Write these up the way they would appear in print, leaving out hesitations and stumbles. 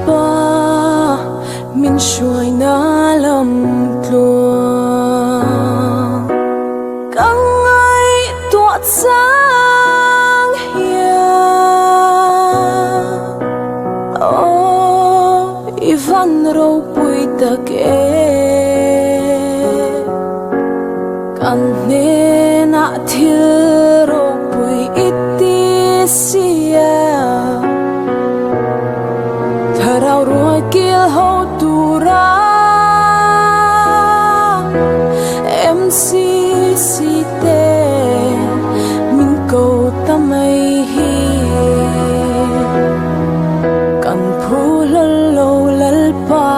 Lalpa min hruaina lam tluang ka ngaihtuah chang hian aw i van ropui tak em kan hnenah thil ropui i ti sia. Thlarau ruai kil ho tura MCC te min ko ta mai hi kan phu hlawl lo Lalpa.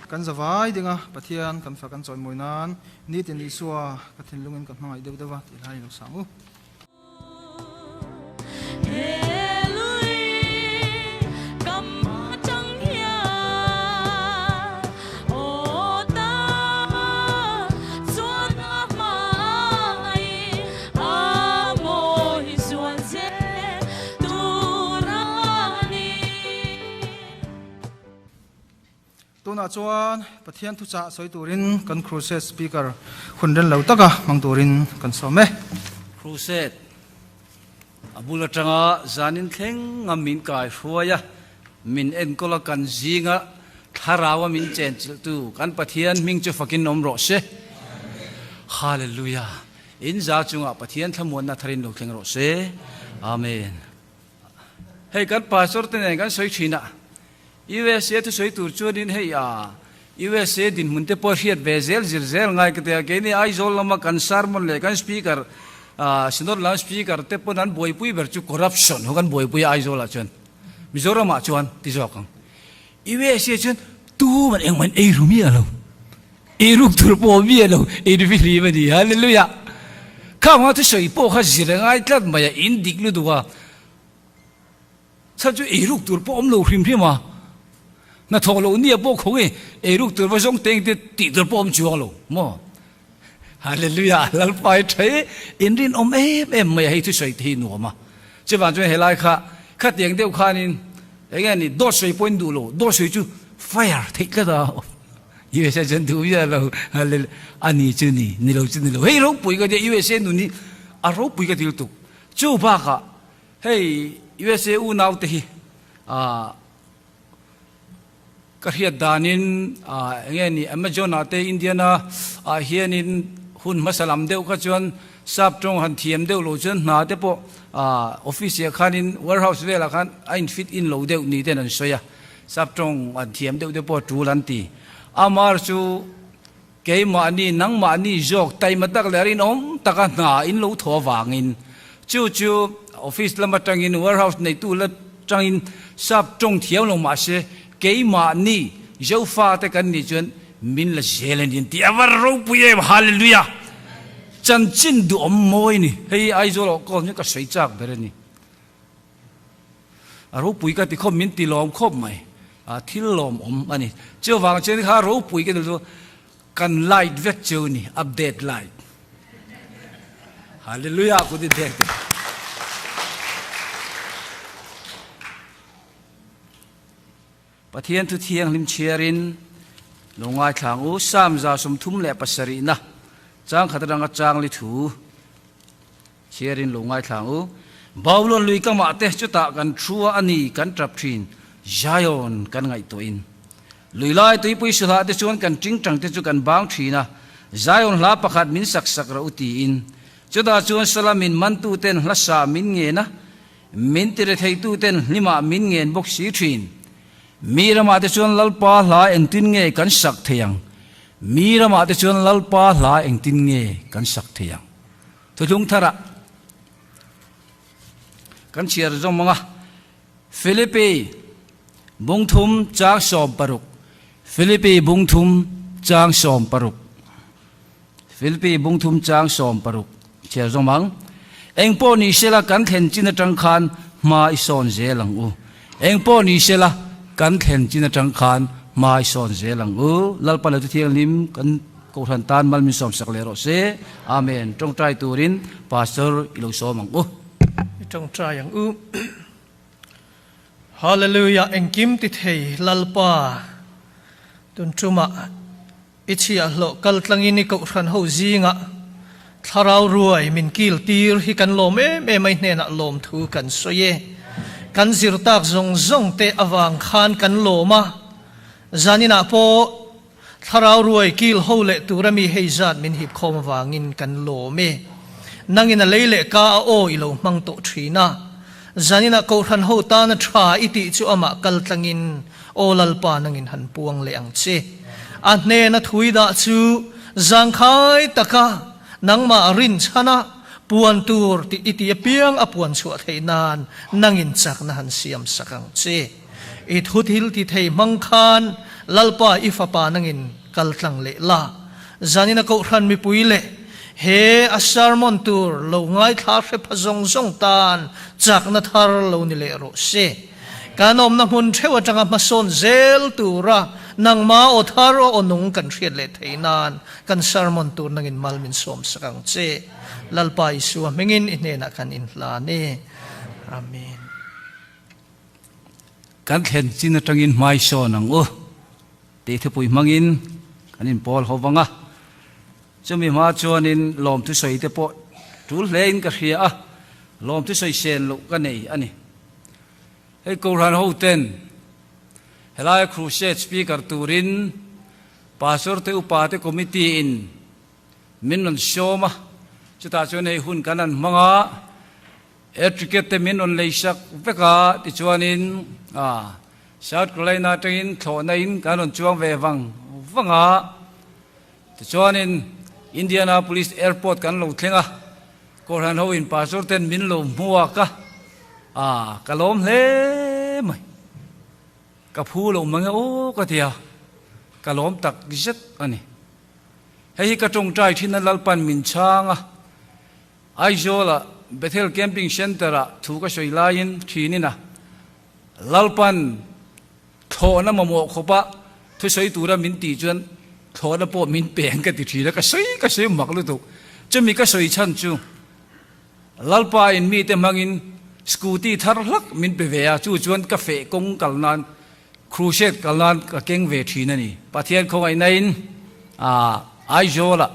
Kan zavai dinga Pathian kan fak an chawimawi nan nitin Isua ka thinlungin ka hmangaih deuh deuh a tih lai lo sang u. Tunah chuan Pathian thuchah sawi turin kan Crusade Speaker hun ren lo taka hmang turin kan sawm e. Crusade a bul atanga zanin thleng a min kai hruai a, min enkawl a, kan zinga thlarau a min chenchilhtu kan Pathian hming chu fakin awm rawh se. Hallelujah! In za chungah Pathian thlamuanna tharin lo thleng rawh se. Amen. Hei kan pastor te nen kan sawi thin a, USA thusawi tur chuanin hei a USA dinhmun te pawh hriat ve zel zir zel ngai ka ti a, keini Aizawl lama kan sermon leh kan speaker Synod lam speaker te pawn an buaipui ber chu corruption ho kan buaipui a Aizawl ah chuan Mizoram ah chuan ti zawk ang. USA chuan tu man engmah in ei ru miah lo, ei ruk tur pawh awm miah lo, ei ru fihlim a ni. Hallelujah! Kha anga thusawi pawh kha zir a ngai tlat mai a, in dik lutuk a. Chhan chu eiruk tur pawh awm lo hrim hrim a. Hnathawh loh nia pawh khaw nge eiruk tur va zawng teng te tih tur pawh awm chuang lo maw? Hallelujah Lalpa hi tha e, inrinawm em em mai a hei thusawi te hi nuam a. Chuvang chuan helai kha khatiang deuh khanin eng nge ni dawt sawi pawhin duh lo, dawt sawi chu fire theih tlat a USA chuan duh miah lo hallelujah a ni chu ni, ni lo chu ni lo. Hei ropui ka tia USA nun hi a ropui ka ti lutuk. Chu bakah hei USA unau te hi ah Ka hriat danin enge ni Amazon ah te Indiana ah hianin hun hmasa lam deuh kha chuan sap tawng han thiam deuh lo chuan hna te pawh office ah khanin warehouse velah khan a in fit in lo deuh ni ten an sawi a, sap tawng an thiam deuh te pawh a tul an ti. Amar chu keimahni nangmahni zawk taima tak leh rinawm taka hna in lo thaw avangin chu chu office lam atangin warehouse neitu la tangin sap tawng thiam lo mahse keimahni Zofa te kan nih chuan min la zel a ni an ti a va ropui em hallelujah chanchin duhawm mawi a ni hei Aizawl ah kawm hian ka sawi chak ber a ni. A ropui ka ti khawp, min ti lawm khawp mai. A thil lawmawm a ni. Chuvang chuan kha ropui ka ti chu kan light vek chu ni, update light. Hallelujah ku ti dek te. Pathian thu thianghlim chhiarin lo ngaithlang u, Psalm 37 na chang khat atanga chang li thu. Chhiarin lo ngaithlang u. Babulon lui ka mah te chutah kan thu a ani kan tap thin, Zion kan ngaihtuahin. Lui lai tuipui suhlah te chuan kan tingtang te chu kan bang thin a, Zion hla pakhat min sak sak rawh u tiin. Chutah chuan sala min mantu ten hla sa min ngen a, min tiretheitu ten hlimah min ngen bawk si thin. Mi ramah te chuan Lalpa hla engtin nge kan sak thei ang? Mi ramah te chuan Lalpa hla engtin nge kan sak thei ang? Thuthlung tharah kan chhiar zawm ang a, Philippi bungthum chang 16, Philippi bungthum chang 16, Philippi bungthum chang 16 chhiar zawm ang. Eng pawh ni sela kan thlen chin atang khan hma i sawn zel ang u. Eng pawh ni sela kan thlen chin atang khan hma i sawn zel ang u. Lalpa Latu Thianghlim kan Kohhran tan mal min sawmsak leh rawh se. Amen. Tawngtai turin Pastor i lo sawm ang u. I tawngtai ang u. Hallelujah engkim ti thei Lalpa tun tumah i chhiahhlawh kal tlangin i kohhran ho zingah thlarau ruai min kil tir hi kan lawm em em a i hnenah lawmthu kan sawi e. Kan zir tak zawng zawng te avang khan kan lawm a, zaninah pawh Thlarau ruai kil ho leh tura mi hei zat min hip khawm avangin kan lawm e. Nangin a lei leh ka a aw i lo hmang tawh thin a. Zaninah Kohhran ho tana tha i tih chu amah kal tlangin Aw Lalpa nangin han puang leh ang che. A hnena thui dah chu zangkhai taka nangmah rinchhana puan tur tih i ti apiang a puan chhuah theih nan nangin chakna han siam sak ang che. I thu thil ti thei hmang khan Lalpa i fapa nangin kal tlang leh la. Zanina Kohhran mipui leh he a sermon tur lo ngaithla hre pha zawng zawng tan chakna thar lo ni leh rawh se. Kan awmna hmun theuh atanga hmasawn zel tura nangma aw thar aw aw nung kan hriat leh thei nan kan sermon tur nangin mal min sawm sak ang che. Lalpa Isua hmingin i hnenah kan inhlan e. Amen. Kan thlen chin atangin hmai sawn ang u tih thupui hmangin kan inpawl ho vang a. Chumi hma chuanin lawmthu sawi te pawh tul hlein ka hria a, lawmthu sawi sen loh ka nei a ni. Hei Kohhran hoten helaia Crusade Speaker turin Pastor te Upa te Committee in min rawn sawm a, chutah chuan hei hun kan han hmang a, Air ticket te min rawn lei sak vek a, tichuanin South Carolina atangin thlawhna in kan rawn chuang ve vang vang a, tichuanin Indianapolis Airport kan lo thleng a, Kohhran ho in pastor ten min lo hmuak a, ka lawm hle mai, ka phu lo mang e aw ka ti a, ka lawm tak zet a ni. Hei hi ka tawngtai thin a Lalpan min chhang a. Aizawla Bethel Camping Centre-ah thu ka sawi laiin thinin a Lalpan Thlawhna mamawh khawpa thusawi tura min tih chuan thlawhna pawh min peng ka ti thin a, ka sawi ka sawi mak lutuk. Chumi ka sawi chhan chu Lalpa in mite hmangin scooty thar hlak min pe ve a, chu chuan ka feh kawng kal nan crusade kal nan ka keng ve thin a ni. Pathian khawngaihna in Aizawlah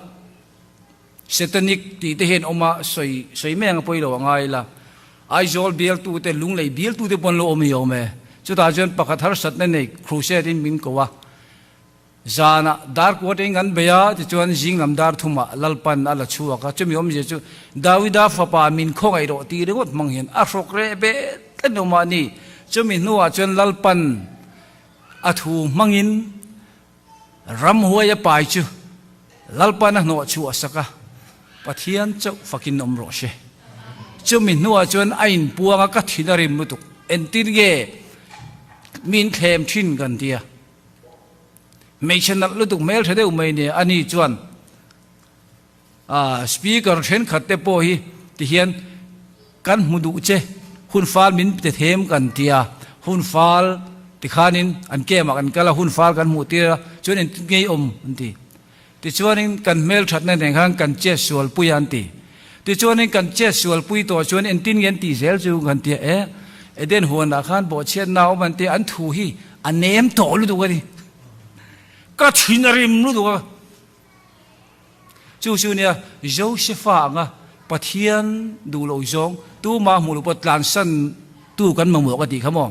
Setanic tih te hian awm a, sawi sawi mai ang a pawi lo a ngai la. Aizawl bialtu te, Lunglei bialtu te pawh an lo awm i awm e. Chutah chuan pakhat harsatna nei crusade in min ko a. Zanah dar kuatin kan bei a, tichuan zing lam dar thumah Lalpan a la chhuak a. Chumi awmzia chu Dawida fapa min khawngaih rawh tih ringawt hmang hian a hrawk reh ve tlat lo mahni. Chumi hnuah chuan Lalpan a thu hmangin Ramhuai a pai chu Lalpan a hnawh chhuah sak a, Pathian chauh fakin awm rawh se. Chumi hnuah chuan a inpuang a, ka thin a rim lutuk. Entir nge min thlem thin kan tia. Hmeichhe nalh lutuk hmel tha deuh mai nia, ani chuan Speaker thenkhat te pawh hi tihian kan hmu duh che, hun fal min pe them kan tia, hun fal tikhanin an camp ah kan kal a, hun fal kan hmuh tir a, chuan engtin nge i awm an ti. Tichuanin kan hmelthatna nen khan kan chet sual pui a an ti. Tichuanin kan chet sual pui tawh chuan engtin nge an tih zel chu kan tia, e Eden huanah khan bawhchhiatna a awm an tia, an thu hi a nem tawh lutuk a ni. Ka thin a rim lutuk a. Chu chu nia Josefa anga Pathian duh loh zawng tumah hmuh loh pawh tlansan tu kan mamawh ka tih kha maw.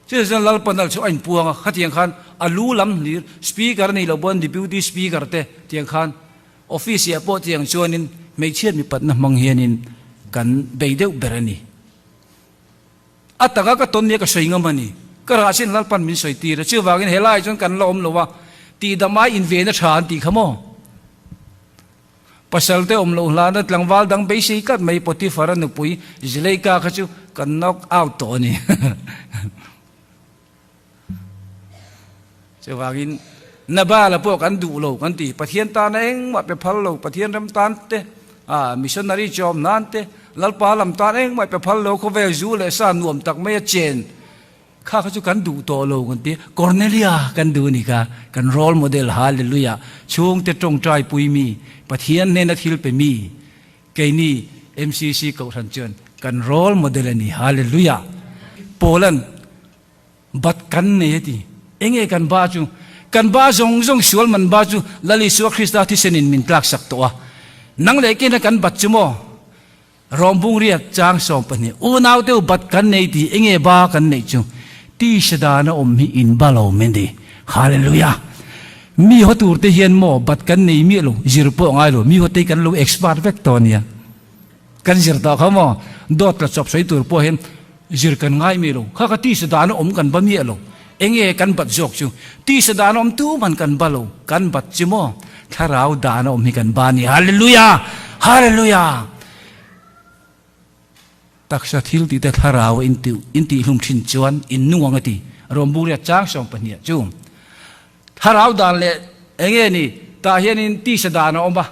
Chutiang chuan Lalpanal chu a inpuang a, khatiang khan a lu lam hlir Speaker a nih loh pawn Deputy Speaker te tiang khan Office ah pawh tiang chuanin hmeichhiat mipatna hmang hianin kan bei deuh ber a ni. A taka ka tawn nia ka sawi ngam a ni. Ka rah chin Lalpan min sawi tir a, chuvangin helaiah chuan kan la awm lo a, tihdam ai inven a tha an tih kha maw? Pasal te awm loh hlana tlangval dang beisei tlat mai Potiphar-a nupui Zileika kha chu kan knock out tawh a ni. Chuvangin Nabal-a pawh kan duh lo kan ti. Pathian tana engmah pe phal lo, Pathian ram tan te, missionary chawm nan te, Lalpa lam tan engmah pe phal lo, khawvel zu leh sa nuam tak mai a chen kha kha chu kan duh tawh lo kan ti. Cornelia kan duh a ni kha, kan role model, hallelujah, chhungte tawngtai pui mi, Pathian hnena thil pe mi, keini MCC Kohhran chuan kan role model a ni, hallelujah. Paul-a'n Bat kan nei a ti. Enge kan ba chu? Kan ba zawng zawng sual man ba chu Lal Isua Krista thisenin min tlaksak tawh a. Nang leh kena kan bat chu maw? Rawmbung riat chang 12 Unau deuh bat kan nei ti enge ba kan neih chu? Tisa dana awm hi in ba lo men ti. Hallelujah! Mi haw tur te hian maw bat kan nei miah lo, zir pawh ngai lo, mi haw te hi kan lo expert vek tawh a nia. Kan zir tawh kha maw? Dawt la chawp sawi tur pawh hian zir kan ngai mi lo. Kha kha tisa dana awm kan ba miah lo. Enge kan bat zawk chu? Tisa dana awm tuman kan ba lo. Kan bat chu maw? Thlarau dana awm hi kan ba a ni. Hallelujah! Hallelujah! Taksa thil tih te thlarau a intihlum thin chuan in nung ang a ti. Rawmburia chang 12 chu. Thlarau dan leh enge ni? Tah hianin tisa dan a awm a.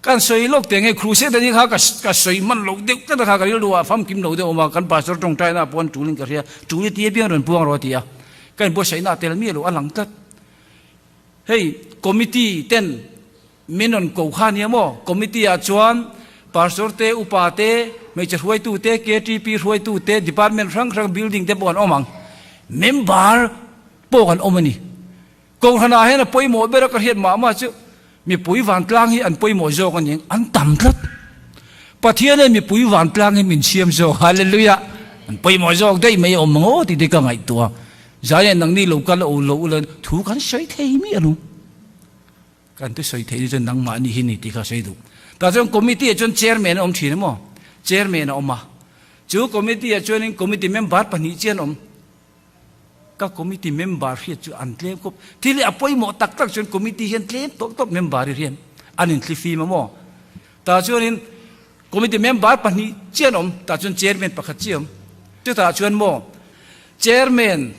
Kan sawi lawk teh nge crusade ani kha ka sawi hman loh deuh tlat a kha ka rilru ah famkim lo deuh awm a, kan pastor tawngtaina ah pawh an tul in ka hria, tul i ti apiang rawn puang rawh a ti a, ka inbuatsaihna a tel miah lo a lang tlat. Hei committee ten min rawn ko kha ania maw, committee ah chuan pastor te, upa te, hmeichhe hruaitu te, KTP hruaitu te, department hrang hrang building te pawh an awm ang, member pawh kan awm a ni. Kohhranah hian a pawimawh ber a ka hriat mah mah chu mipui vantlang hi an pawimawh zawk a ni ang, an tam tlat. Pathian hian mipui vantlang hi min siam zawk, hallelujah, an pawimawh zawk daih mai a awm ang aw tih te ka ngaihtuah a. Zaiah nangni lo kal o lo ula thu kan sawi thei miah lo. Kan thu sawi theih ni chuan nangmahni hi ni tih kha sawi duh. Tah chuan committee ah chuan chairman a awm thin emaw? Chairman a awm a. Chu committee ah chuanin committee member pahnih chian awm. Ka committee member hriat chu an tlem khawp. Thil hi a pawimawh tak tak chuan committee hian tlem tawp tawp member hi hian an inthli fim a maw? Tah chuanin committee member pahnih chiah an awm, tah chuan chairman pakhat chiah a awm. Chutah chuan maw chairman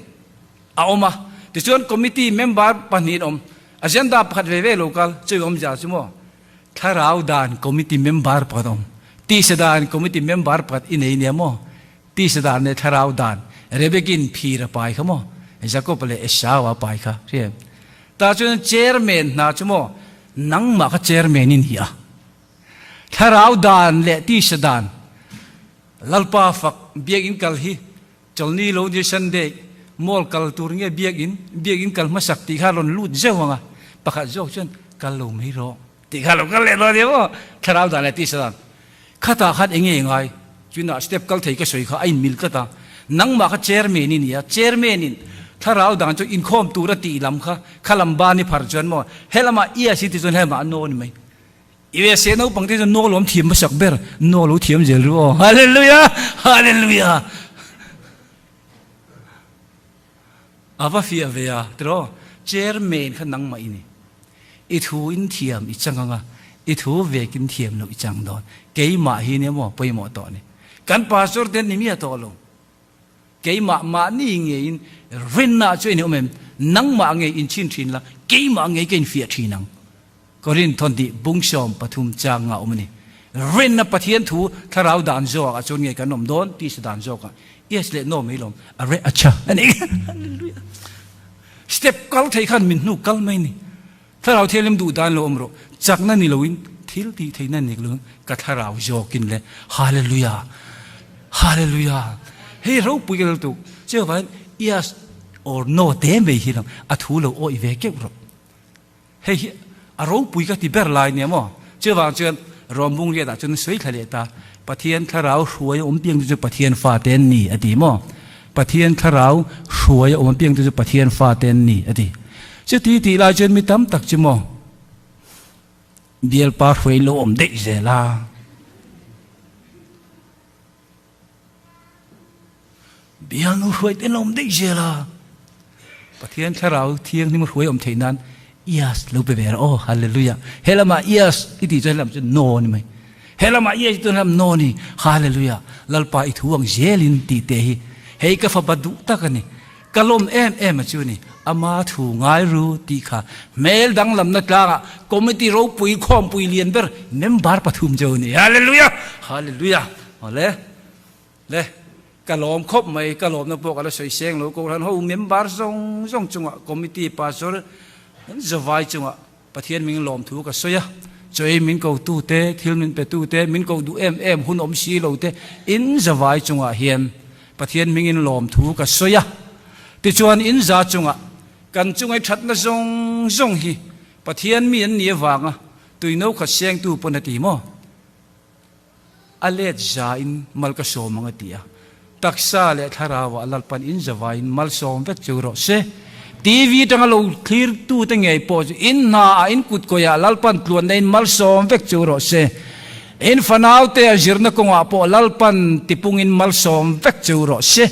a awm a, tichuan committee member pahnih an awm, agenda pakhat ve ve lo kal, chu awmzia chu maw thlarau dan committee member pakhat a awm, tisa dan committee member pakhat i nei nia maw? Tisa dan leh thlarau dan Rebekin phir a pai kha maw? Jakob leh Esau-a pai kha hria em? Tah chuan chairman hna chu maw nangmah kha chairman i ni a. Thlarau dan leh tisa dan Lalpa fak biakinn kal hi chawlni lo ni Sunday mall kal tur nge biakinn biakinn kal hmasak tih kha a rawn lut zeuh ang a, pakhat zawk chuan kal lo mai rawh tih kha a lo kal leh dawn nia maw thlarau dan leh tisa dan khatah khan eng nge ngai chunah step kal thei ka sawi kha a inmil tlat a, nangmah kha chairman i ni a, chairman in thlarau dan chu inkhawm tura tih lam kha kha lam ban i phar chuan maw helamah yes i ti chuan helamah a no a ni mai. USA naupang te chu no lawm thiam hmasak ber, no lo thiam zel ru aw. Hallelujah! Hallelujah! A va fiah ve a, tiraw? Chairman kha nangmah i ni. I thu in thiam i chang ang a, i thu vekin thiam loh i chang dawn. Keimah hi nia maw pawimawh tawh ni. Kan pastor te an ni miah tawh lo. Keimah mahni ngeiin rinna chu i ni awm em? Nangmah ngei inchhin thin la, keimah ngei ka infiah thin ang. Korin thawntih bung 13 chang nga awm a ni. Rinna Pathian thu thlarau dan zawkah chuan nge kan awm dawn tih sa dan zawkah yes leh no mai lawm a reh a tha a ni. Hallelujah. Step kal thei khan min hnu kal mai ni. Thlarau thianghlim duh dan lo awm rawh. Chakna ni loin thil tih theihna nek loin ka thlarau zawkin le Hallelujah. Hallelujah. Hei ropui ka riltuk. Chuvangin yes or no te mai hi lang a thu lo awih ve keuh rawh. Hei hi a ropui ka ti ber lai nia maw? Chuvang chuan Rawmbung riatah chuan sawi thla leh ta, Pathian thlarau hruai a awm piang te chu Pathian fate an ni a ti maw? Pathian thlarau hruai a awm piang te chu Pathian fate an ni a ti. Chuti tih lai chuan mi tam tak chu maw bialpa hruai lo awm daih zel a. Bialnu hruai te an awm daih zel a, Pathian thlarau thianghlim hruai awm theih nan yes lo pe ve rawh aw, hallelujah. He lamah yes i tih chuan he lam chu no a ni mai. He lamah yes i tih chuan he lam no a ni, hallelujah. Lalpa i thu ang zelin tih te hi hei ka fapa duh tak a ni, ka lawm em em a chu ni, ama thu ngai ru tih kha hmel danglamna tlangah committee ropui khawmpui lian ber member pathum chu a ni, hallelujah, hallelujah. Awle. Le, ka lawm khawp mai, ka lawmna pawh ka la sawi seng lo, Kohhran ho member zawng zawng chungah committee pastor zavai chungah Pathian min lawm thu ka sawi a, chawi min ko tu te, thil min pe tu te, min ko duh em em hun awm si lo te in zavai chungah hian Pathian mingin lawm thu ka sawi a, tichuan in za chungah kan chungai thatna zawng zawng hi Pathian mi an ni avanga tuino khat sengtu pawn a ti maw? A let za in mal ka sawm ang a ti a. Taksa leh thlarau ah Lalpan in zavai in mal sawm vek chu rawh se. TV tanga lo thlir tu te ngei pawh chu in hna ah in kut kawih ah Lalpan tluanna in mal sawm vek chu rawh se. In fanau te a zirna kawng ah pawh Lalpan tipung in mal sawm vek chu rawh se.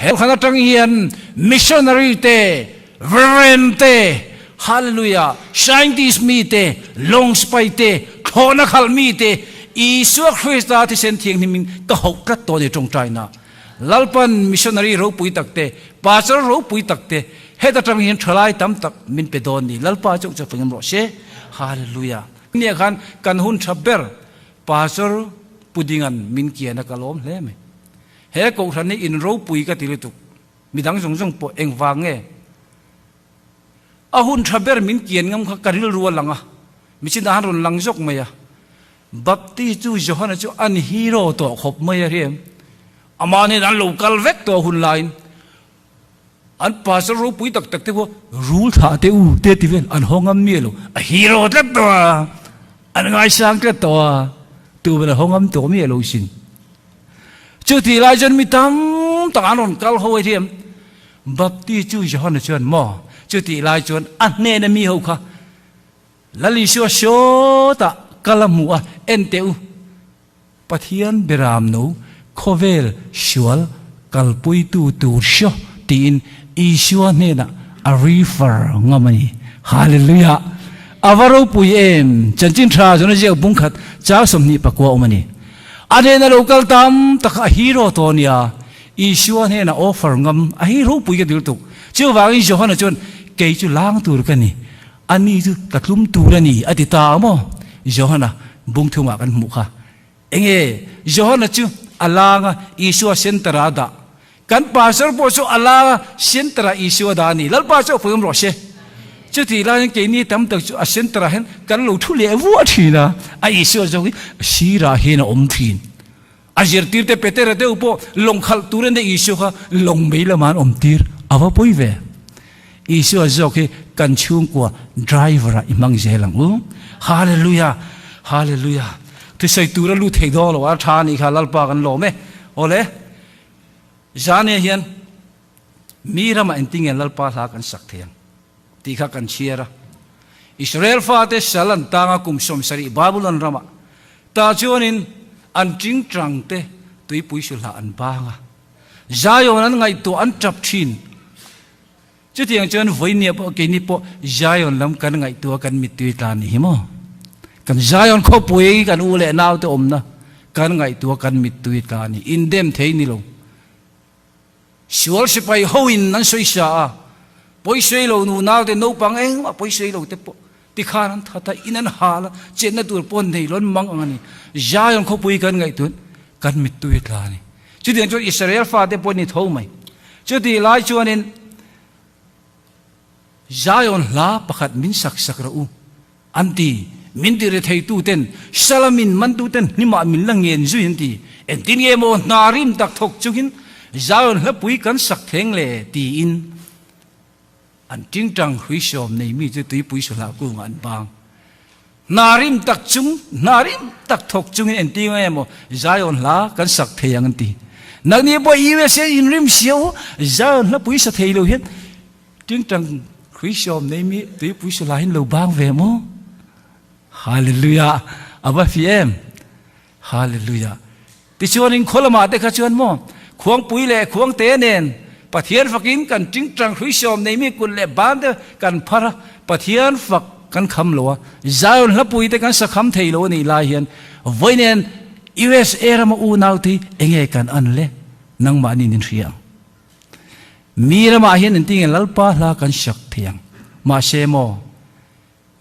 He khan atang hian missionary te Reverend te, Hallelujah, Scientist mi te, Lawng sipai te, thlawhna khalh mi te, Isua Krista thisen thianghlim in ka hauh tlat tawh a ni tawngtaina. Lalpan missionary ropui tak te, pastor ropui tak te, heta tang hian thalai tam tak min pe dawn ni. Lalpa chauh chu fingam rawh se. Hallelujah. Nia khan kan hun tha ber Pastor Pudingan min kian a ka lawm hle mai. He kohhran hi in ropui ka ti lutuk. Midang zawng zawng pawh engvang nge a hun tha ber min kian ngam kha ka rilru a lang a, michinah han rawn lang zawk mai a. Baptist chu Johana chu an hero tawh khawp mai a riam. Amah nen an lo kal vek tawh hun laiin an pastor ropui tak tak te pawh rul thlah teh u te ti vel an haw ngam miah lo. A hero tlat tawh a, an ngaisang tlat tawh a, tuman a haw ngam tawh miah lo sin. Chutih lai chuan mi tam tak an rawn kal ho a thiam. Baptist chu Johana chuan maw chutih lai chuan a hnena mi ho kha Lal Isua sawtah kal a hmuh a, en teh u, Pathian Beram no khawvel sual kalpuitu tur hriaw tiin Isua hnenah a refer ngam a ni. Hallelujah! A va ropui em! Chanchin tha chuan a ziak bungkhat chang 29 awm a ni. A hnena lo kal tam tak kha a hero tawh a nia. Isua hnena offer ngam a hero pui ka dil tuk. Chuvangin Johana chuan, Kei chu lang tur ka ni, ani chu ka tlum tur a ni, a ti ta a maw? Johana bungthungah kan hmuh kha. Enge Johana chu a lang a, Isua center-ah a dah. Kan pastor pawh chu ala center ah Isua dah a ni. Lalpa chu a pawimawh rawh se. Chutih laiin keini tam tak chu a center ah hian kan lo thu leh vuah thin a, a Isua zawk hi sirah hian a awm thin. A zirtirte Petera deuh pawh lawng khalh tur ania Isua kha lawng mei lamah an awm tir a va pawi ve. Isua zawk hi kan chhungkua driver ah i hmang zel ang u. Hallelujah! Hallelujah! Thusawi tur a lut thei dawn lo a tha anih kha Lalpa kan lawm e. Awle, Zania hian mi ramah engtinge Lalpa hla kan sak thei ang tih kha kan chhiar a. Israel fate sal an tang a kum 70 Babylon ramah tah chuanin an tingtang te tuipui sulhah an bang a. Zion an ngaihtuah an tap thin. Chutiang chuan vawinia pawh keini pawh Zion lam kan ngaihtuah kan mittui tla ni hi maw? Kan Zion khawpui kan u leh naute awmna kan ngaihtuah kan mittui tla ni. Indem thei ni lo. Sual sipai hoin an sawi sa a, pawisawi lo nu naute naupang engmah pawisawi lo te pawh tikhan an that a, in an hal a, chetna tur pawh nei lo an mang ang a ni. Zion khawpui kan ngaihtuah kan mittui tla ni. Chutiang chuan Israel fate pawh ni tho mai. Chutih lai chuanin Zion hla pakhat min sak sak rawh u an ti. Min ti retheituten, sala min mantuten hnimah min la ngen zui an ti. Engtin nge maw hna rim tak thawk chungin Zion hlapui kan sak thleng le tiin An tingtang hruisawm nei mi chu tuipui sawhlah kungah an bang. Hna rim tak chung, hna rim tak thawk chungin engti nge maw Zion hla kan sak thei ang an ti. Nangni pawh USA in rim siau Zion hla pui sa thei lo hian tingtang hruisawm nei mi tuipui sawhlah hin lo bang ve maw? Hallelujah! A va fi em! Hallelujah! Tichuanin khaw lamah te kha chuan maw Khuangpui leh Khuangte nen Pathian fakin kan tingtang hruisawm nei mi kut leh ban te kan phar a, Pathian fak kan kham lo a, Zion hlapui te kan sa kham thei lo a nih lai hian vawi nen USA rama unau te hi enge kan an le? Nangmahni nin hria ang. Mi ramah hian engtinge Lalpa hla kan sak thei ang? Mahse maw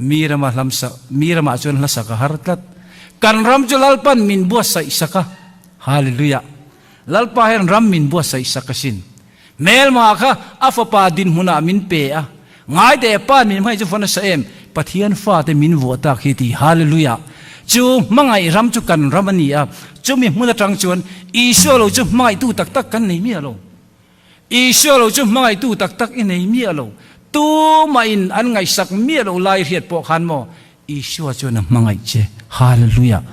Mi rama hlam sak, mi ramah chuan hla sak a har tlat. Kan ram chu Lalpan min buatsaih sak a. Hallelujah! Lalpa hian ram min buatsaih sak asin. Hmelma kha a fapa dinhmunah min pe a. Ngai teh pa min hmangaih chu fa nasa em? Pathian fate min vuah tak hi ti. Hallelujah! Chu hmangaih ram chu kan ram a ni a. Chumi hmun atang chuan Isua lo chu hmangaihtu tak tak kan nei miah lo. Isua lo chu hmangaihtu tak tak i nei miah lo. Tumahin an ngaihsak miah lo lai hriat pawh khan maw Isua chuan a hmangaih che. Hallelujah!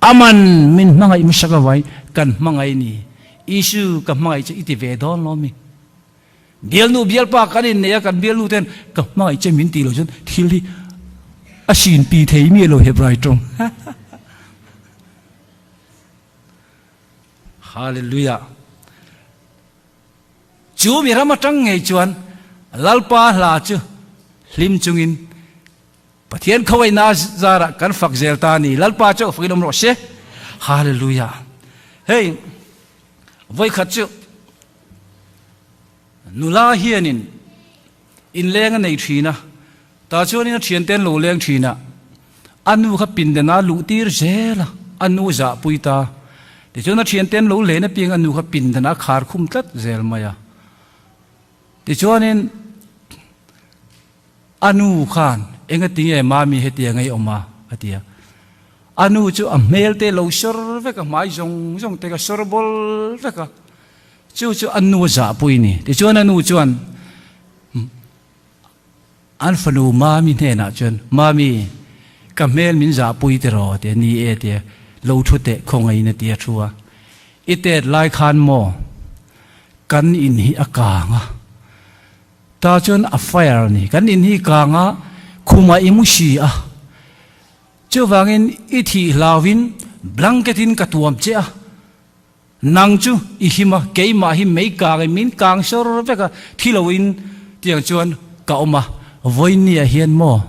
Aman min hmangaih hmasak avai kan hmangaih ni. Isu ka hmangaih che i ti ve dawn lo mi? Bialnu bialpa kan innei a kan bialnu ten ka hmangaih che min ti lo chuan thil hi a sinpi thei miah lo Hebrai tawng. Hallelujah! Chu mi ram atang ngei chuan Lalpa hla chu hlim chungin Pathian khawaihna zarah kan fak zel ta a ni. Lalpa chu fakin awm rawh se. Hallelujah! Hei vawikhat chu nula hianin inleng a nei thin a, tah chuanin a thianten lo leng thin a, a nu kha pindan a luh tir zel a, a nu zahpui ta. Tichuan a thianten lo len apiang a nu kha pindan a khar khum tlat zel mai a. Tichuanin a nu khan engatinge mami hetiang ei awm a? a ti a. A nu chu a hmel te lo sawr vek a, hmai zawng zawng te kha sawr bawl vek a. Chu chu a nu a zahpui ni. Tichuan a nu chuan an fanu Mami hnenah chuan, Mami, ka hmel min zahpui tiraw? tia, Ni e tia, lo thu teh khawngaih in a ti a thu a. I tet lai khan maw kan in hi a kang a, ta chuan a fire a ni, kan in hi kang a, khumah i mu si a, chuvangin i thih hlauhin blanket in ka tuam che a, Nang chu i him a, keimah hi mei kang in min kang sawr vek a, thi lo in tiang chuan ka awm a, vawinia hian maw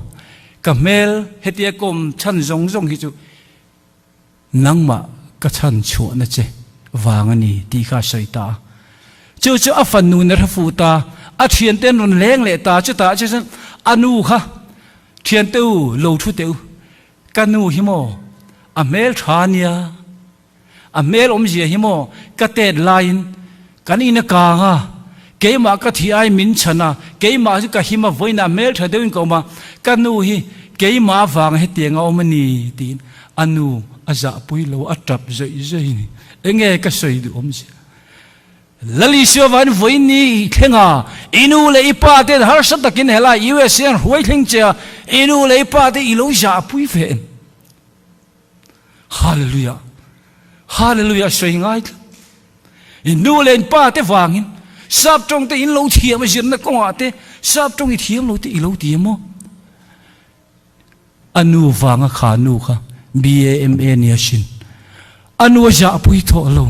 ka hmel hetia ka awm chhan zawng zawng hi chu nangmah ka chhan chhuahna che vang a ni tih kha a sawi ta a. Chu chu a fanu na hre fuh ta, a thiante an rawn leng leh ta, chutah chuan a nu kha thiante u lo thu teh u, ka nu hi maw a hmel tha nia, A hmel awmzia hi maw ka tet laiin Kan in a kang a, keimah ka thi ai min chhan a, keimah chu ka him a, vawiinah hmeltha deuhin ka awm a, ka nu hi keimah avanga hetiang a awm a ni tiin a nu a zahpui lo, a tap zawih zawih a ni. Enge ka sawi duh awm zia? Lal Isua vain vawiin ni i thleng a, i nu leh i pa ten harsa takin helai USA an hruai thleng che a, i nu leh i pa te i lo zahpui ve em? Hallelujah! Hallelujah! Sawi ngai tlat. I nu leh in pa te vangin sap tawng te in lo thiam a zirna kawngah te sap tawng i thiam lo te i lo ti emaw? A nu vanga kha nu kha BAMA nia sin. A nu a zahpui thawh lo.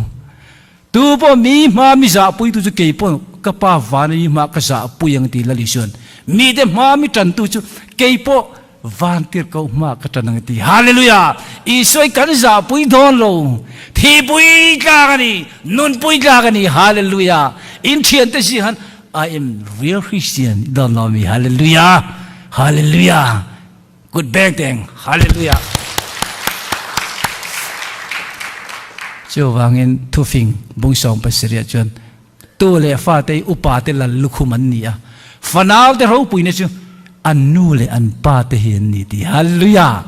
Tu pawh mi hma mi zahpui tu chu kei pawh ka pa vana mi hma ka zahpui ang ti Lal Isuan. Mi te hma mi tan tu chu kei pawh van tir ko hma ka tan ang ti. Hallelujah! Isua i kan zahpui dawn lo. Thihpui tlak a ni, nunpui tlak a ni. Hallelujah! In thiante si han I am real Christian i dawn lo mi. Hallelujah! Hallelujah! Kut beng teng Hallelujah! Chuvangin thufing bung sawm pasarih chuan tu leh fate upa te lal lukhum an ni a, fanau te ropuina chu an nu leh an pa te hi an ni ti. Hallelujah!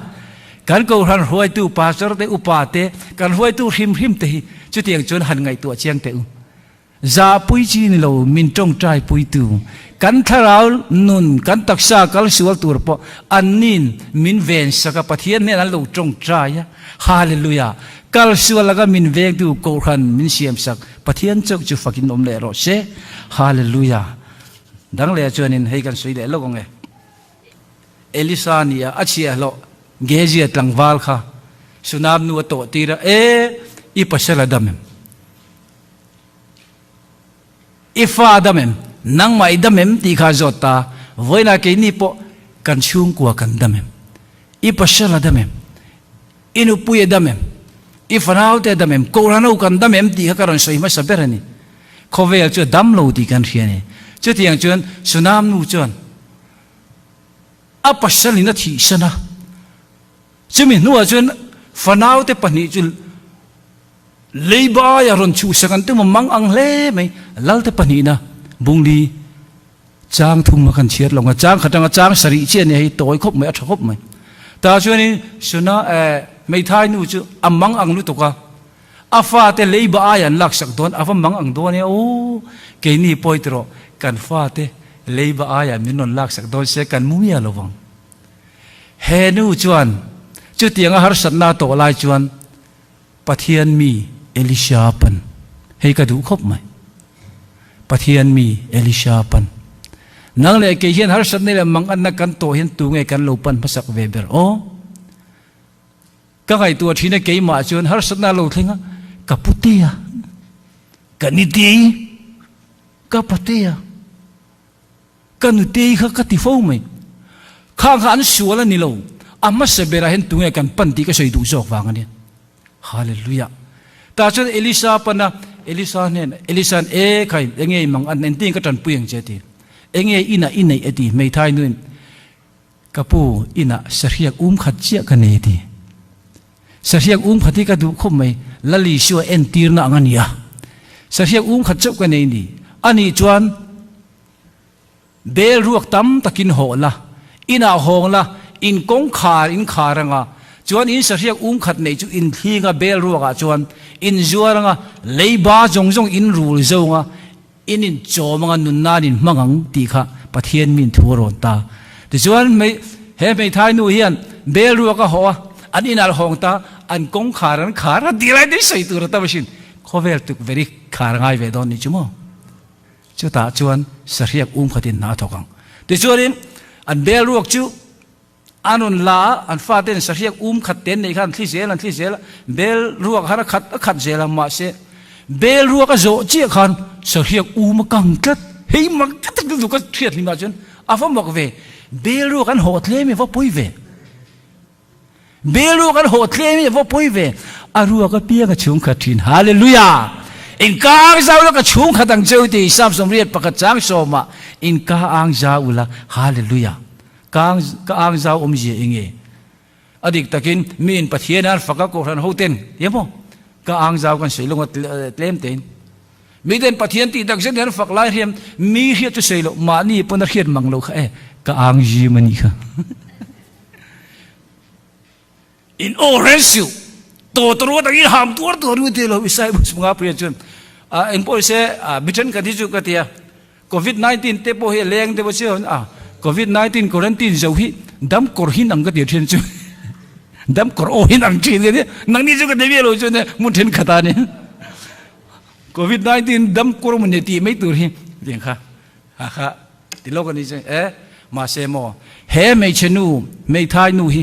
Kan kohhran hruaitu pastor te upa te kan hruaitu hrim hrim te hi chutiang chuan han ngaihtuah chiang teh u. Zahpui chi ni lo, min tawngtai puitu, kan thlarau nun, kan taksa kal sual tur pawh annin min ven sak a, Pathian hnen an lo tawngtai a, Hallelujah! Kal sual laka min vengtu Kohhran min siam sak, Pathian chauh chu fakin awm leh rawh se, Hallelujah! Dang leh chuanin hei kan sawi leh lawk ang e. Elisa nia a chhiahhlawh Gezia tlangval kha Sunam nu a tawh tir a, E, i pasal a dam em? I fa dam em? Nangmah i dam em? tih kha a zawt ta. Vawiinah keini pawh kan chhungkua kan dam em? I pasal a dam em? I nupui a dam em? I fanaute a dam em? Kohhranho kan dam em? tih kha ka rawn sawi hmasa ber a ni. Khawvel chu a dam lo tih kan hria a ni. Chutiang chuan Sunam nu chuan a pasalin a thihsan a. Chumi hnuah chuan fanaute pahnih chu Leibai a rawn chhuhsak an tum a mang ang hle mai. Lalte pahnihna Bungli chang thum a kan chhiar lo ang a, chang khat anga chang sarih chiah nia hei tawi khawp mai a tha khawp mai. Tah chuanin Suna eh hmeithai nu chu a mang ang lutuk a, a fate leiba ai an laksak dawn a va mang ang dawn e aw keini pawi ti rawh kan fate leiba aiah min rawn laksak dawn se kan mu miah lo vang. He nu chuan chutianga harsatna a tawh lai chuan Pathian mi Elisha pan hei ka duh khawp mai. Pathian mi Elisha pan. Nang leh kei hian harsatna leh manganna kan tawh hian tunge kan lo pan hmasak ve ber aw? Ka ngaihtuah thin a keimah chuan harsatna a lo thleng a, ka putea, ka nitei, ka patea. Ka nutei kha ka ti fo mai. Khang kha an sual a ni lo. A hmasa berah hian tunge kan pan tih ka sawi duh zawk vang a nia. Hallelujah. Tah chuan Elisa pan a, Elisa hnen, Elisa'n e khai, enge i mang an entin ka tanpui ang che a ti. Enge inah i neih a ti, hmeithai nuin ka pu inah sahriak um khat chiah ka nei a ti. Sahriak um khat hi ka duh khawp mai, Lal Isua entirna ang a ni a. Sahriak um khat chauh ka nei a ni. Anih chuan Bel ruak tam takin hawh la, inah hawng la, in kawngkhar in khar anga, chuan in sahriak um khat neih chu in thling a bel ruakah chuan in zuar anga, leiba zawng zawng in rul zo anga, in in chawm anga nun nan in hmang ang tih kha Pathian min thu a rawn ta. Tichuan he hmeithai nu hian bel ruak a hawh a, an inah hawng ta, an kawngkhar an khar a, tih lai te sawi tur a tam asin, khawvel tukverh i khar ngai ve dawn ni chu maw? Chutah chuan sahriak um khatin hna a thawk ang. Tichuanin an bel ruak chu an rawn la a, an faten sahriak um khat te an neih khan an thli zel an thli zel a, bel ruak har a khat a khat zel a, mahse bel ruak a zawh chiah khan sahriak um a kang tlat. Hei mak ka tak lutuk a hriat hlimah chuan a va mak ve, bel ruak an hawh tlem i va pawi ve. Bel ruak an hawh tlem i a va pawi ve. A ruak apiang a chhungkhat thin. Hallelujah! In ka ang zau la ka chhungkhat ang cheu ti Psalm 81 chang sawmah in ka ang zau ula. Hallelujah! Ka ang ka ang zau awmzia enge? A dik takin mi in Pathian an fak a kohhran ho ten tia maw? Ka ang zau kan sawi lunga tlem tein. Miten Pathian tih tak zet hian fak lai hriam mi hriat chu sei loh mahni pawn a hriat mang lo kha e ka ang zim a nih kha. In aw reng siu to to ruat angin ham tuar tuar ru te lo isai bus mga priya chuan a eng pawh se a mi then khat hi chu ka tia covid 19 te pawh hi leng te pawh chu a covid 19 quarantine zo hi dam kawr hin ang ka ti thin chu dam kawr aw hin ang thin ni nang ni chu ka ti lo chu ne mun then khata ni covid 19 dam kawr mun ne ti mai tur hi tiang kha ha kha Ti lo ka ni che e, mahse maw he hmeichhe nu, hmeithai nu hi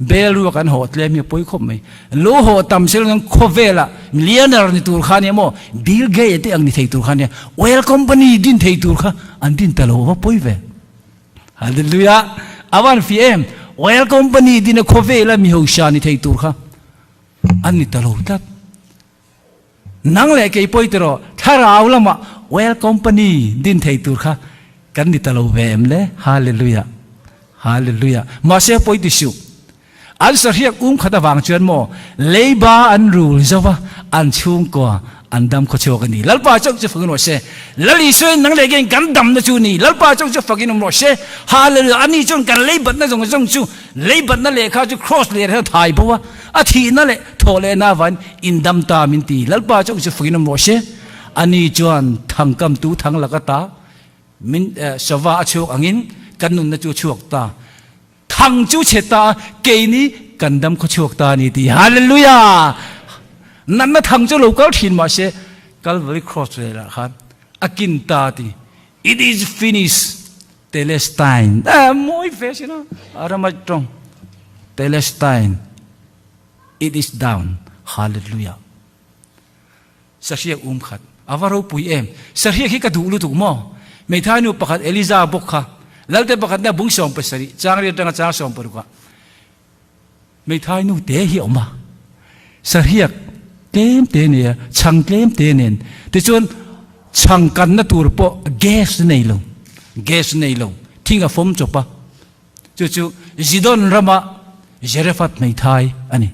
bel rua kan haw tlem hi a pawi khawp mai. Lo haw tam sel ngang khawvelah millionaire ni tur kha nia maw, Bill Gates te ang ni thei tur kha nia, oil company din thei tur kha an din ta lo a va pawi ve. Hallelujah! A van fi em, oil company din a khawvela mi hausa ni thei tur kha an ni ta lo tlat. Nang leh kei pawi tiraw thlarau lamah oil company din thei tur kha kan ni ta lo ve em le? Hallelujah! Hallelujah! Mahse pawi ti suh. An sahriak um khat avang chuan maw leiba an rul zo va, an chhungkua an dam khaw chhuak a ni. Lalpa chauh chu fakin rawh se. Lal Isuain nang leh keiin kan damna chu ni. Lalpa chauh chu fakin awm rawh se. Hallelujah! Ani chuan kan leibatna zawng zawng chu leibatna lehkha chu cross leh hian a thai bo a. A thihna leh thawh lehna avangin indam ta min ti. Lalpa chuan chu fakin awm rawh se. Ani chuan thangkamtu thang laka ta min sava a chhuak angin kan nunna chu a chhuak ta. Thang chu chhe ta a, keini kan dam khaw chhuak ta a ni ti. Hallelujah! Natna thang chu lo kal thin mah se Calvary Cross velah khan a kin ta ti. It is finished. Telestine a mawi ve sin a Aramaic tawng Telestine it is down Hallelujah Sahriak um khat a va ropui em Sahriak hi ka duh lutuk maw Hmeithai nu pakhat Eliza bawk kha Lalte pakhat nia bung 17 chang riat atanga chang 16 ah Hmeithai nu te hi a awm a, sahriak tlem te nei a, chhang tlem te nen. Tichuan chhang kanna tur pawh gas nei lo, gas nei lo, thing a fawm chawp a. Chu chu Zidon rama Zarephath hmeithai a ni.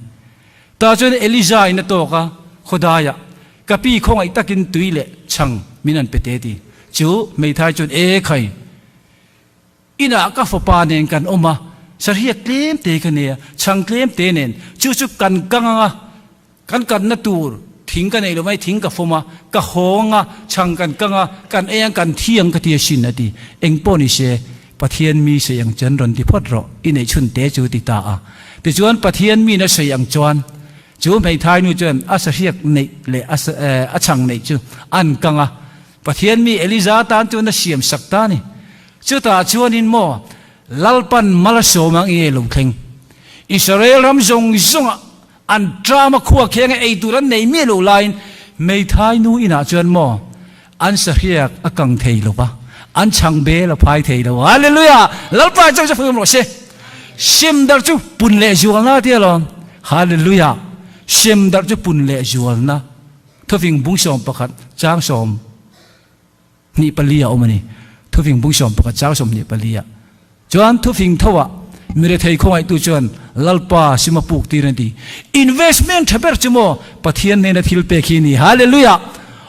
Tah chuan Elija in a tawk a, Khawdaiah, Ka pi khawngaih takin tui leh chhang min an pe te ti. Chu hmeithai chuan, E khai! Inah ka fapa nen kan awm a, sahriak tlem te ka nei a, chhang tlem te nen, chu chu kan kang ang a, kan kanna tur thing ka nei lo mai, thing ka fawm a, ka hawng a, chhang kan kang a, kan ei ang, kan thi ang ka ti asin a ti. Eng pawh ni se, Pathian mi sawi ang chuan rawn ti phawt rawh, i neih chhun te chu ti ta a. Tichuan Pathian miin a sawi ang chuan, chu hmeithai nu chuan a sahriak neih leh a chhang neih chu an kang a, Pathian mi Eliza tan chuan a siam sak ta a ni. Chutah chuanin maw Lalpan mal a sawm ang nge lo thleng? Israel ram zawng zawngah an ṭam a khua khenga ei tur an nei miah lo laiin hmeithai nu inah chuan maw an sahriak a kang thei lo va, an chhang bel a phai thei lo. Hallelujah! Lalpa chuan chu fak rawh se. Sem darh chu pun leh zualna tia lawm. Hallelujah! Sem darh chu pun leh zualna. Thufing bung 11 chang 24 a awm a ni. Thufing bung 11 chang 24 ah chuan thufing tho ah mi rethei khawngaihtu chuan Lalpa sim a puk tir a ti. Investment tha ber chu maw Pathian hnena thil pek hi a ni. Hallelujah!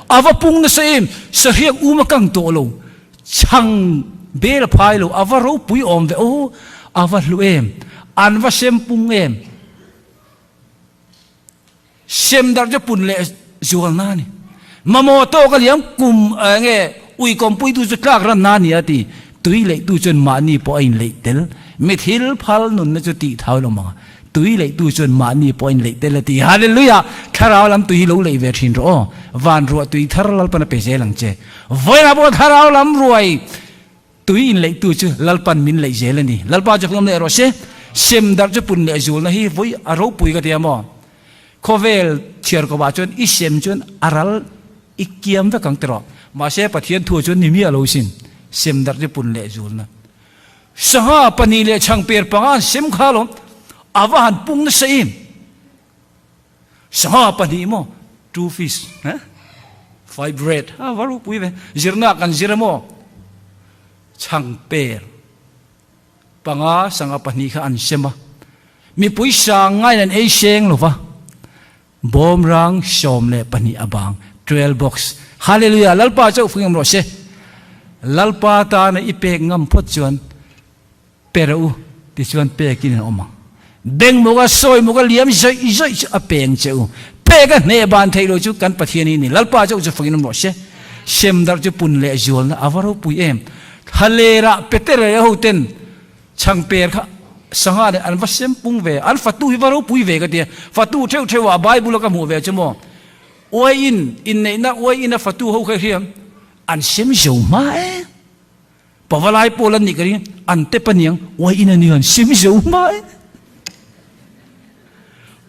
A va pung nasa em! Sahriak um a kang tawh lo, chhang bel a phai lo, a va ropui awm ve aw, a va hlu em, an va sem pung em. Sem darh chu pun leh zual na a ni. Mamawh tawk a liam kum nge ui kawmpuitu chu tlak ran na a ni a ti. Tui leihtu chuan mahni pawh a inleih tel. Mi thil phal nunna chu tih thau lo mang a. Tui leihtu chuan mahni pawh a inleih tel a ti. Hallelujah! Thlarau lam tui hi lo leih ve thin rawh aw. Van ruah tui thar Lalpan a pe zel ang che. Vawiinah pawh thlarau lam ruai Tui inleihtu chu Lalpan min leih zel a ni. Lalpa chu hlawm leh rawh se. Sem darh chu pun leh zulna hi vawi a ropui ka ti a maw? Khawvel chhiar kawpah chuan i sem chuan a ral i kiam vek ang tiraw. Mahse Pathian thu chuan ni miah lo sin. Sem darh chu pun leh zulna. Sangha pahnih leh chhangper panga an sem kha alawm. A va han pung nasa em? Sangha pahnih maw? Two fish, eh? Five bread. A va ropui ve. Zirna kan zir a maw? Chhang per panga sangha pahnih kha an sem a. Mipui sang ngaiin an ei seng lo va. Bawmrang 12 a bang. 12 box. Hallelujah! Lalpa chauh fing awm rawh se. Lalpa tana i pek ngam phawt chuan pe rawh u tichuan pekin an awm ang. Beng mawka sawi mawka liam zawih zawih chu a peng che u. Pek a hneh ban theih lo chu kan Pathian hi ni. Lalpa chauh chu fingin awm rawh se. Sem darh chu pun leh zualna a va ropui em. Thlalera Peterei a hoten Chhangper kha sangha nen an va sem pung ve, an fatu hi va ropui ve ka tia, fatu theuh theuh ah Bible a ka hmuh ve chu maw, uai in inneihna uai in a fatu ho kha hian an sem zo hma e, pavalai pawl an nih ka ring, an tep aniang uai in ania an sem zo hma e,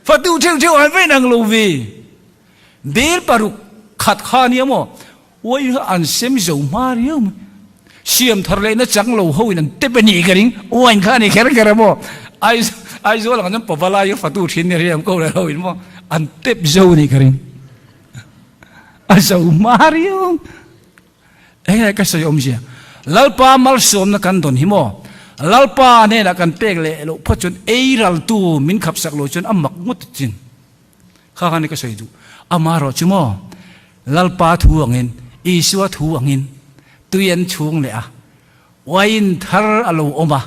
fatu theuh theuh an va inang lo ve, bel paruk khat kha ania maw. Uai kha an sem zo hma riau mai. Siam thar lehna chang lo ho in an tep a nih ka ring. Uain kha a ni kher kher a maw. Aizawl ang chuan pavalai a fatu thin ni riam ko leh ho in maw an tep zo a nih ka ring. A zo hma riau. Enge ka sawi awmzia. Lalpa malsawmna kan dawn hi maw. Lalpa hnenah kan pek leh loh phawt chuan ei raltu min khapsak lo chuan a mak ngawt chin. Kha khan ka sawi duh. Amaherawh chu maw, Lalpa thu angin, Isua thu angin tui an chhung leh a, uain thar a lo awm a,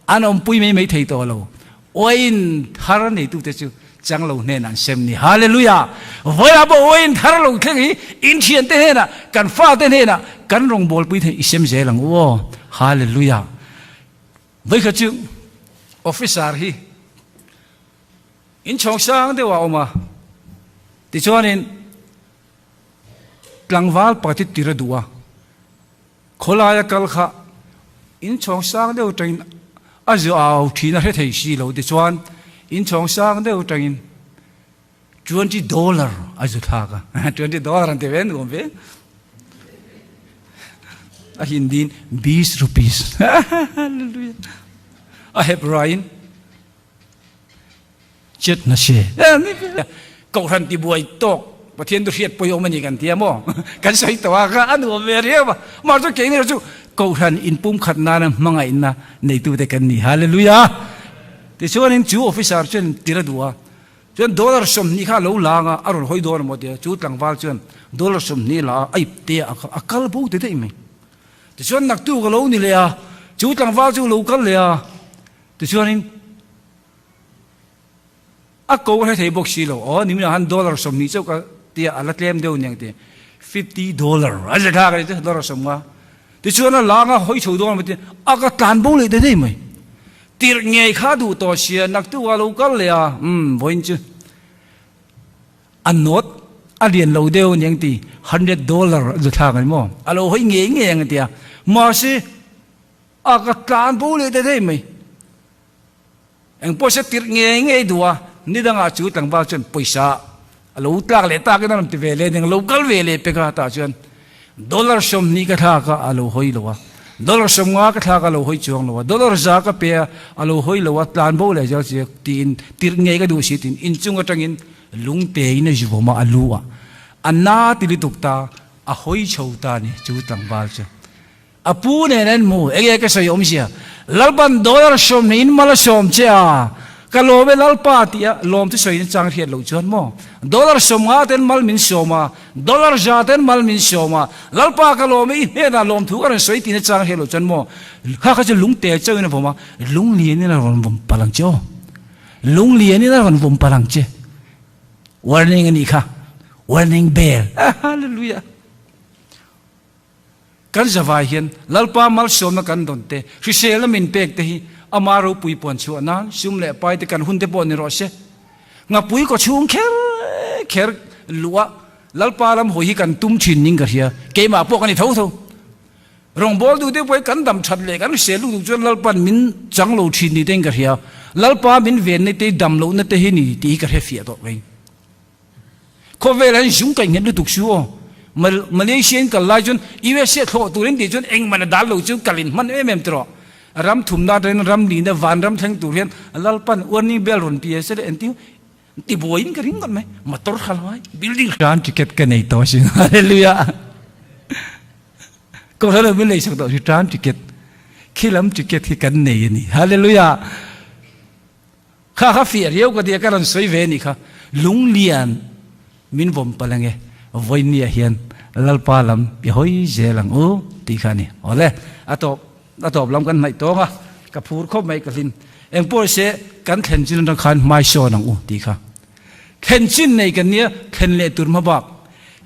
an awmpui mai mai thei tawh lo. Uain thar neitute chu chang lo hnenah an sem ni. Hallelujah! Vawiah pawh uain thar lo thleng hi in thiante hnenah, kan fate hnenah, kan rawngbawlpui hnenah i sem zel ang u aw. Hallelujah! Vawikhat chu officer hi Inchhawng sang deuh a awm a, tichuanin tlangval pakhat hi tir a duh a, khawlaia kal kha inchhawng sang deuh atangin a zu au thin a hre thei si lo, tichuan inchhawng sang deuh atangin 20 dollar a zu thlak a, 20 dollar an ti ve nuam ve, a Hindiin 20 rupees, hallelujah, a Hebraiin. Chet na se. Kohhran tibuai tawk Pathian chu hriat pawih awm a ni kan ti a maw? Kan sawi tawh a kha a nuam ve riau a. Mahse chu keini erawh chu Kohhran inpumkhat nana hmangaihna neitute kan ni. Hallelujah! Tichuanin chu officer chuan tir a duh a. Chuan dollar 20 kha a lo lang a, a rawn hawi dawn a maw tia. Chu tlangval chuan dollar 20 la a, a ip te a, a kal bo ta daih mai. Tichuan naktuk a lo ni leh a, chu tlangval chu lo kal leh a. Tichuanin a ko hre thei bawk si lo, aw niminah khan dollar 20 chauh ka tia a la tlem deuh aniang ti, 50 dollar a zet thlak a ni chu dollar 50. Tichuan a lang a hawi chho dawn a ti, a ka tlan bo leh ta daih mai. Tirh ngei kha duh tawh sia naktuk a lo kal leh a, umm vawiin chu a note a lian lo deuh aniang ti, 100 dollar a zet thlak a ni maw, a lo hawi ngei ngei ang a ti a, mahse A ka tlan bo leh ta daih mai. Eng pawh se tirh ngei ngei duh a, ni dangah chu tlangval chuan pawisa a lo tlak leh takin a rawn ti ve leh ning, lo kal ve leh pek a, tah chuan dollar 20 ka thlak a, a lo hawi lo a, dollar 50 ka thlak a, a lo hawi chuang lo a, dollar 100 ka pe a, a lo hawi lo a, tlan bo leh zel si tiin tirh ngei ka duh si tiin inchung atangin lungte in a zuvawm a, a lu ah a na ti lutuk ta, a hawi chho ta a ni chu tlangval chu. A pu nen an hmu, enge ka sawi awmzia? Lalpan dollar 20 in mal a sawm che a, ka lawm e Lalpa tih a lawm chu sawi nachang hriat loh chuan maw? Dollar 50 ten mal min sawm a, dollar 100 ten mal min sawm a, Lalpa ka lawm e i hnenah lawmthu ka rawn sawi tih nachang hriat loh chuan maw? Kha kha chu lungte chauhin a vawm a, lunglianin a rawn vawm palh ang che aw. Lunglianin a rawn vawm palh ang che. Warning a nih kha. Warning bell. Hallelujah. Kan zavai hian Lalpa malsawmna kan dawn te, hriselna min pek te hi ama ropui puan chhuah nan sum leh pai te kan hun te pawh ni rawh se. Ngapui kaw chhung kher kher luh a Lalpa lam hawi hi kan tum thin ning ka hria, keimah pawh ka ni tho tho. Rawngbâwl duh deuh pawh hi kan dam that leh kan hrisel lutuk chuan Lalpa'n min chang lo thin ni tein ka hria. Lalpa min venna te, dam lohna te hi ni tih hi ka hre fiah tawh mai. Khawvel ah hian zung kaih nghet lutuk su aw. Malaysia in kal lai chuan USA thlawh turin tih chuan engmah a dal lo chu kal in hman em em tawh. Ram thumna atangin ram nihna van ram thleng tur hian Lalpan warning bell rawn pi se le engtin tibuai in ka ring ngawt mai. Motor hral ngai building hran ticket ka nei tawh asin. Hallelujah. Kohhran lo min lei sak tawh si tan ticket. Khi lam ticket hi kan nei a ni. Hallelujah. Kha kha fiah riau ka tia ka rawn sawi ve anih kha. Lunglian min vawm palh ange. Vawinia hian Lalpa lam i hawi zel ang u tih kha a ni. Awle, a tawp a tawp lam kan hnaih tawng a, ka phur khawp mai ka hlim. Eng pawh se kan thlen chin atang khan hmai sawn ang u tih kha. Thlen chin nei kan nia, thlen leh tur hma bak.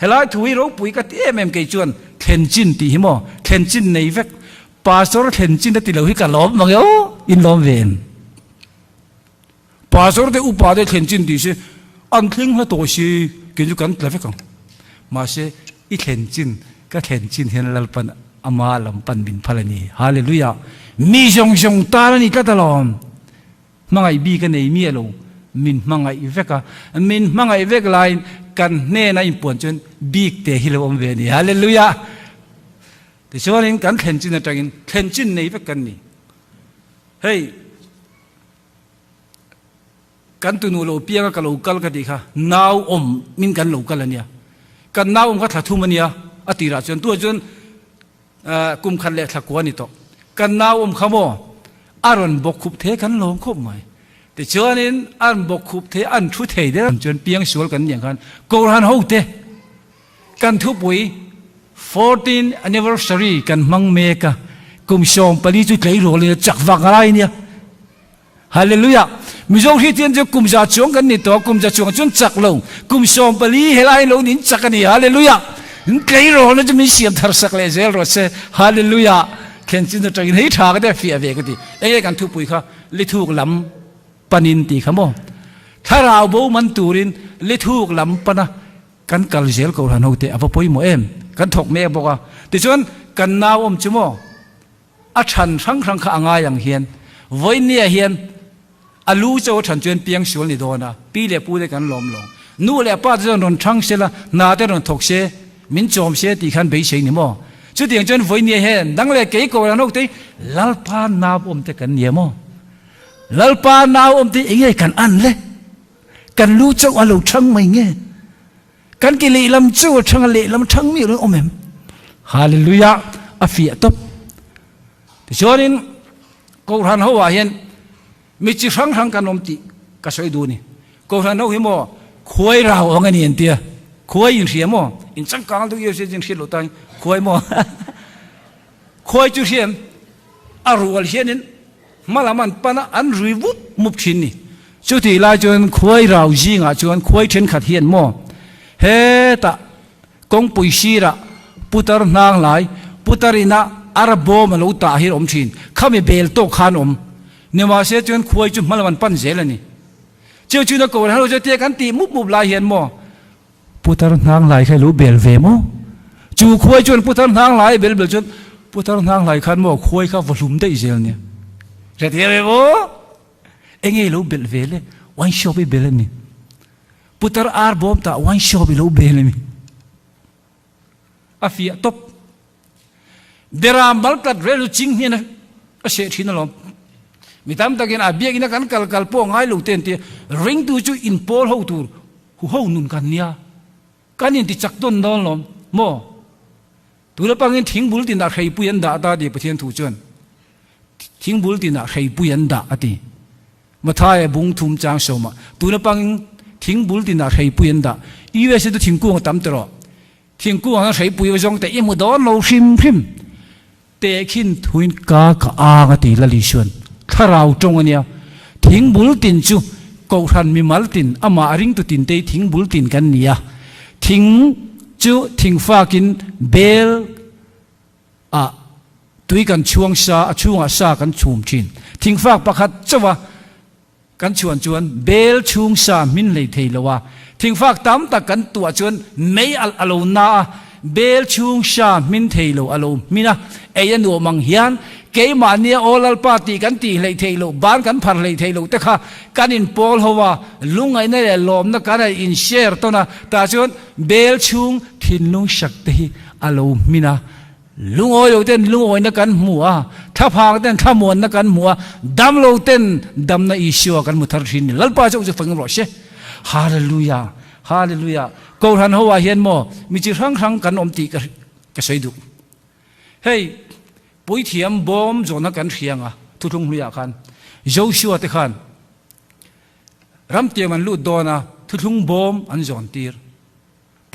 Helai thu hi ropui ka ti em em kei chuan thlen chin tih hi maw, thlen chin nei vek. Pastor thlen chin a ti lo hi ka lawm mang e aw, in lawm ve em? Pastor te upa te thlen chin tih si an thleng hla tawh si kei chu kan tla vek ang. Mahse i thlen chin ka thlen chin hian Lalpan ama lam pan min phal a ni. Hallelujah! Mi zawng zawng tan a ni tlat alawm. Hmangaih bik a nei miah lo, min hmangaih vek a, min hmangaih vek laiin kan hnena inpuan chuan bik te hi lo awm ve a ni. Hallelujah! Tichuanin kan thlen chin atangin thlen chin nei vek kan ni. Hei. Kan tunu lo pianga ka lo kal ka tih kha nau awm min kan lo kal a nia. Kan nau awm kha thla thum a nia a tirah chuan tunah chuan kum khat leh thla kua a ni tawh. Kan nau awm kha maw a rawn bawk khup the kan lawm khawp mai. Tichuanin a rawn bawk khup the an thu thei der chuan piang sual kan nih ang khan Kohhran hote Kan thupui 14 anniversary kan hmang mek a, kum 14 chu tleirawl in a chak vak ngai nia. Hallelujah! Mizo Hristian chu kum za chuang kan ni tawh a, kum za chuang chuan chak lo, kum 14 helai lo nin chak a ni. Hallelujah! Tleirawl na chu min siam thar sak leh zel rawh se. Hallelujah! Thlen chin atangin hei tha ka ti a, fiah ve ka ti. Enge kan thupui kha lithuk lam panin tih kha maw? Thlarau bo man turin lithuk lam pana Kan kal zel Kohhran ho te a va pawimawh em? Kan thawk mek bawk a. Tichuan, kan nau awm chu maw? A chhan hrang hrang kha a ngai ang hian vawinia hian a lu cho a chhan chuan piang sual ni dawn a, pi leh pu te kan lawm lo. Nu leh pa te chuan rawn thang se la, hna te rawn thawk se, min chawm se tih khan beisei ni maw? Chutiang chuan vawinia hian dang leh kei Kohhran ho te Lalpa nau awm te kan nia maw? Lalpa nau awm te enge kan an le? Kan lu chauh a lo thang mai nge? Kan ki lehlam chauh a thang a, lehlam thang miah lo awm em? Hallelujah! A fiah tawp. Tichuanin Kohhran ho ah hian mi chi hrang hrang kan awm tih ka sawi duh a ni. Kohhran ho hi maw khuai rau ang a ni an tia. Khuai in hria maw? In changkang deuh iau sia in hriat loh tan khuai maw? Khuai chu hria em? A rual hianin Hma lam an pan a, an rui vup mup thin ni. Chutih lai chuan khuai rau zingah chuan khuai thenkhat hian maw hetah kawngpui sirah putar hnang lai, putar ina ar bawm a lo tah hi a awm thin. Khami bel tawk khan awm. Nimahse chuan khuai chu hma lam an pan zel a ni. Chiu chuan a ko reng tia kan tih mup mup lai hian maw Putar hnang hlai kha i lo bel ve maw? Chu khuai chuan putar hnang hlai a bel bel chuan putar hnang hlai khan maw khuai kha va hlum daih zel nia. Hrethiam em aw? Enge i lo belh ve le? Wine shop i bel a ni. Putar ar bawm tah wine shop i lo bel a ni. A fiah tawp. Beram bal tlat rel chu ching hian a seh thin alawm. Mi tam takin a biakina kan kal kal pawh ngai lo te an ti a, ringtu chu inpawl ho tur hu ho nun kan nia, kan inti chak dawn dawn lawm maw? Tuna pangin thingbul tinah hreipui an dah ta ti Pathian thu chuan thingbul tinah hreipui an dah a ti. Mathaia bung thum chang sawmah tuna pangin thingbul tinah hreipui an dah. USA chu thingkung a tam tawh. Thingkung ang hreipui zawng te i hmu dawn lo hrim hrim. Tehkhin thuin ka ka ang a ti Lali chuan thlarau tawng a nia. Thingbul tin chu Kohhran mimal tin amah a ringtu tin te hi thingbul tin kan ni a. Thing chu thingfakin bel ah tui kan chhuang sa a chhungah sa kan chhum thin. Thingfak pakhat chauh a Kan chhuan chuan bel chhung sa hmin hlei thei lo a, thingfak tam tak kan tuah chuan mei alh a lo na a, bel chhung sa hmin thei lo a lo hmin a, ei a nuam ang hian keimahnia aw Lalpa tih kan tih hleih theih loh, ban kan phar hleih theih loh te kha kan inpawl ho a, lungngaihna leh lawmna kan a in share tawn a, tah chuan bel chhung thinlung sak te hi a lo hmin a. Lungawi lo ten lungawina kan hmu a, thlaphang ten thlamuanna kan hmu a, damlo ten damna Isua kan hmu thar thin ni. Lalpa chauh chu fang rawh se. Hallelujah! Hallelujah! Kohhran ho ah hian maw mi chi hrang hrang kan awm tih ka ka sawi duh. Hei puithiam bawm zawhna kan hria ang a, thuthlung hluiah khan Joshua te khan ramtiam an lut dawn a, thuthlung bawm an zawn tir.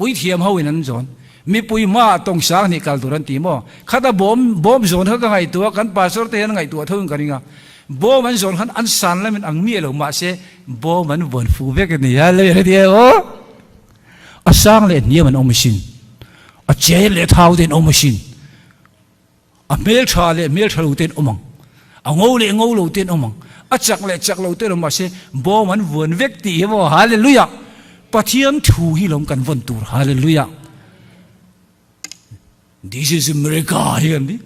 Puithiam ho in an zawn. Mipui hma ah tawng sang hnih kal tur an ti maw? Khata bawm bawm zawn kha ka ngaihtuah a, kan pastor te hian ngaihtuah tho in ka ring a. Bawm an zawn khan an san lam in ang miah lo mahse bawm an vawn fuh vek a ni. Hallelujah ti em aw? A sang leh hniam an awm asin. A che leh thau te an awm asin. A hmeltha leh hmeltha lo te an awm ang. A ngo leh ngo lo te an awm ang. A chak leh chak lo te an awm mahse bawm an vuan vek tih hi maw Hallelujah! Pathian thu hi lawm kan vawn tur Hallelujah! This is America hi kan ti.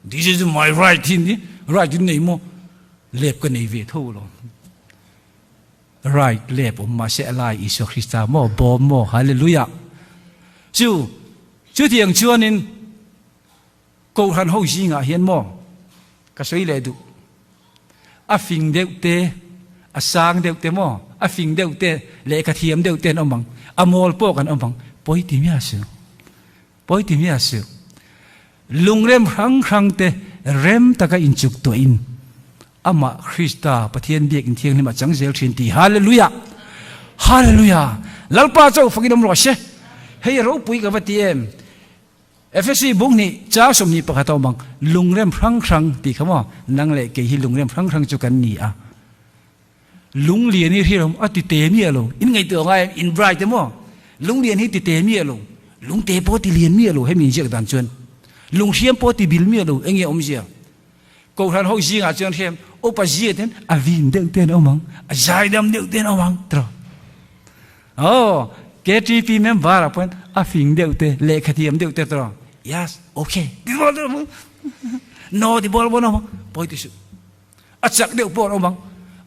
This is my right hi an ti. Right in nei maw? Lep ka nei ve tho alawm. Right lep awm mahse a lai Isua Krista maw bawm maw Hallelujah! Chu chutiang chuanin Kohhran ho zingah hian maw ka sawi leh duh. A fing deuh te, a sang deuh te maw, a fing deuh te, lehkha thiam deuh te an awm ang, a mawl pawh kan awm ang, pawi ti miah suh, pawi ti miah suh. Lungrem hrang hrang te rem taka inchuk tuahin amah Krista Pathian biak inthianghlim a chang zel thin tih Hallelujah! Hallelujah! Lalpa chauh fakin awm rawh se. Hei ropui ka va ti em? Efesi bung hnih chang 21 a awm ang, Lungrem hrang hrang tih kha maw, nang leh kei hi lungrem hrang hrang chu kan ni a. Lunglian hi hriat awm a ti te miah lo, in ngaihtuah ngai em, in bright em aw? Lunglian hi ti te miah lo, lungte pawh ti lian miah lo hemi inziak dan chuan. Lunghriam pawh ti bil miah lo, enge awmzia? Kohhran ho zingah chuan hriam upa zia ten a vin deuh te an awm ang, a zaidam deuh te an awm ang tiraw. Aw, KTP member ah pawhin a fing deuh te, lehkha thiam deuh te tiraw. Yes, okay, ti bawlh deuh ang. No ti bawlh bawlh ang, pawi ti suh. A chak deuh pawh an awm ang,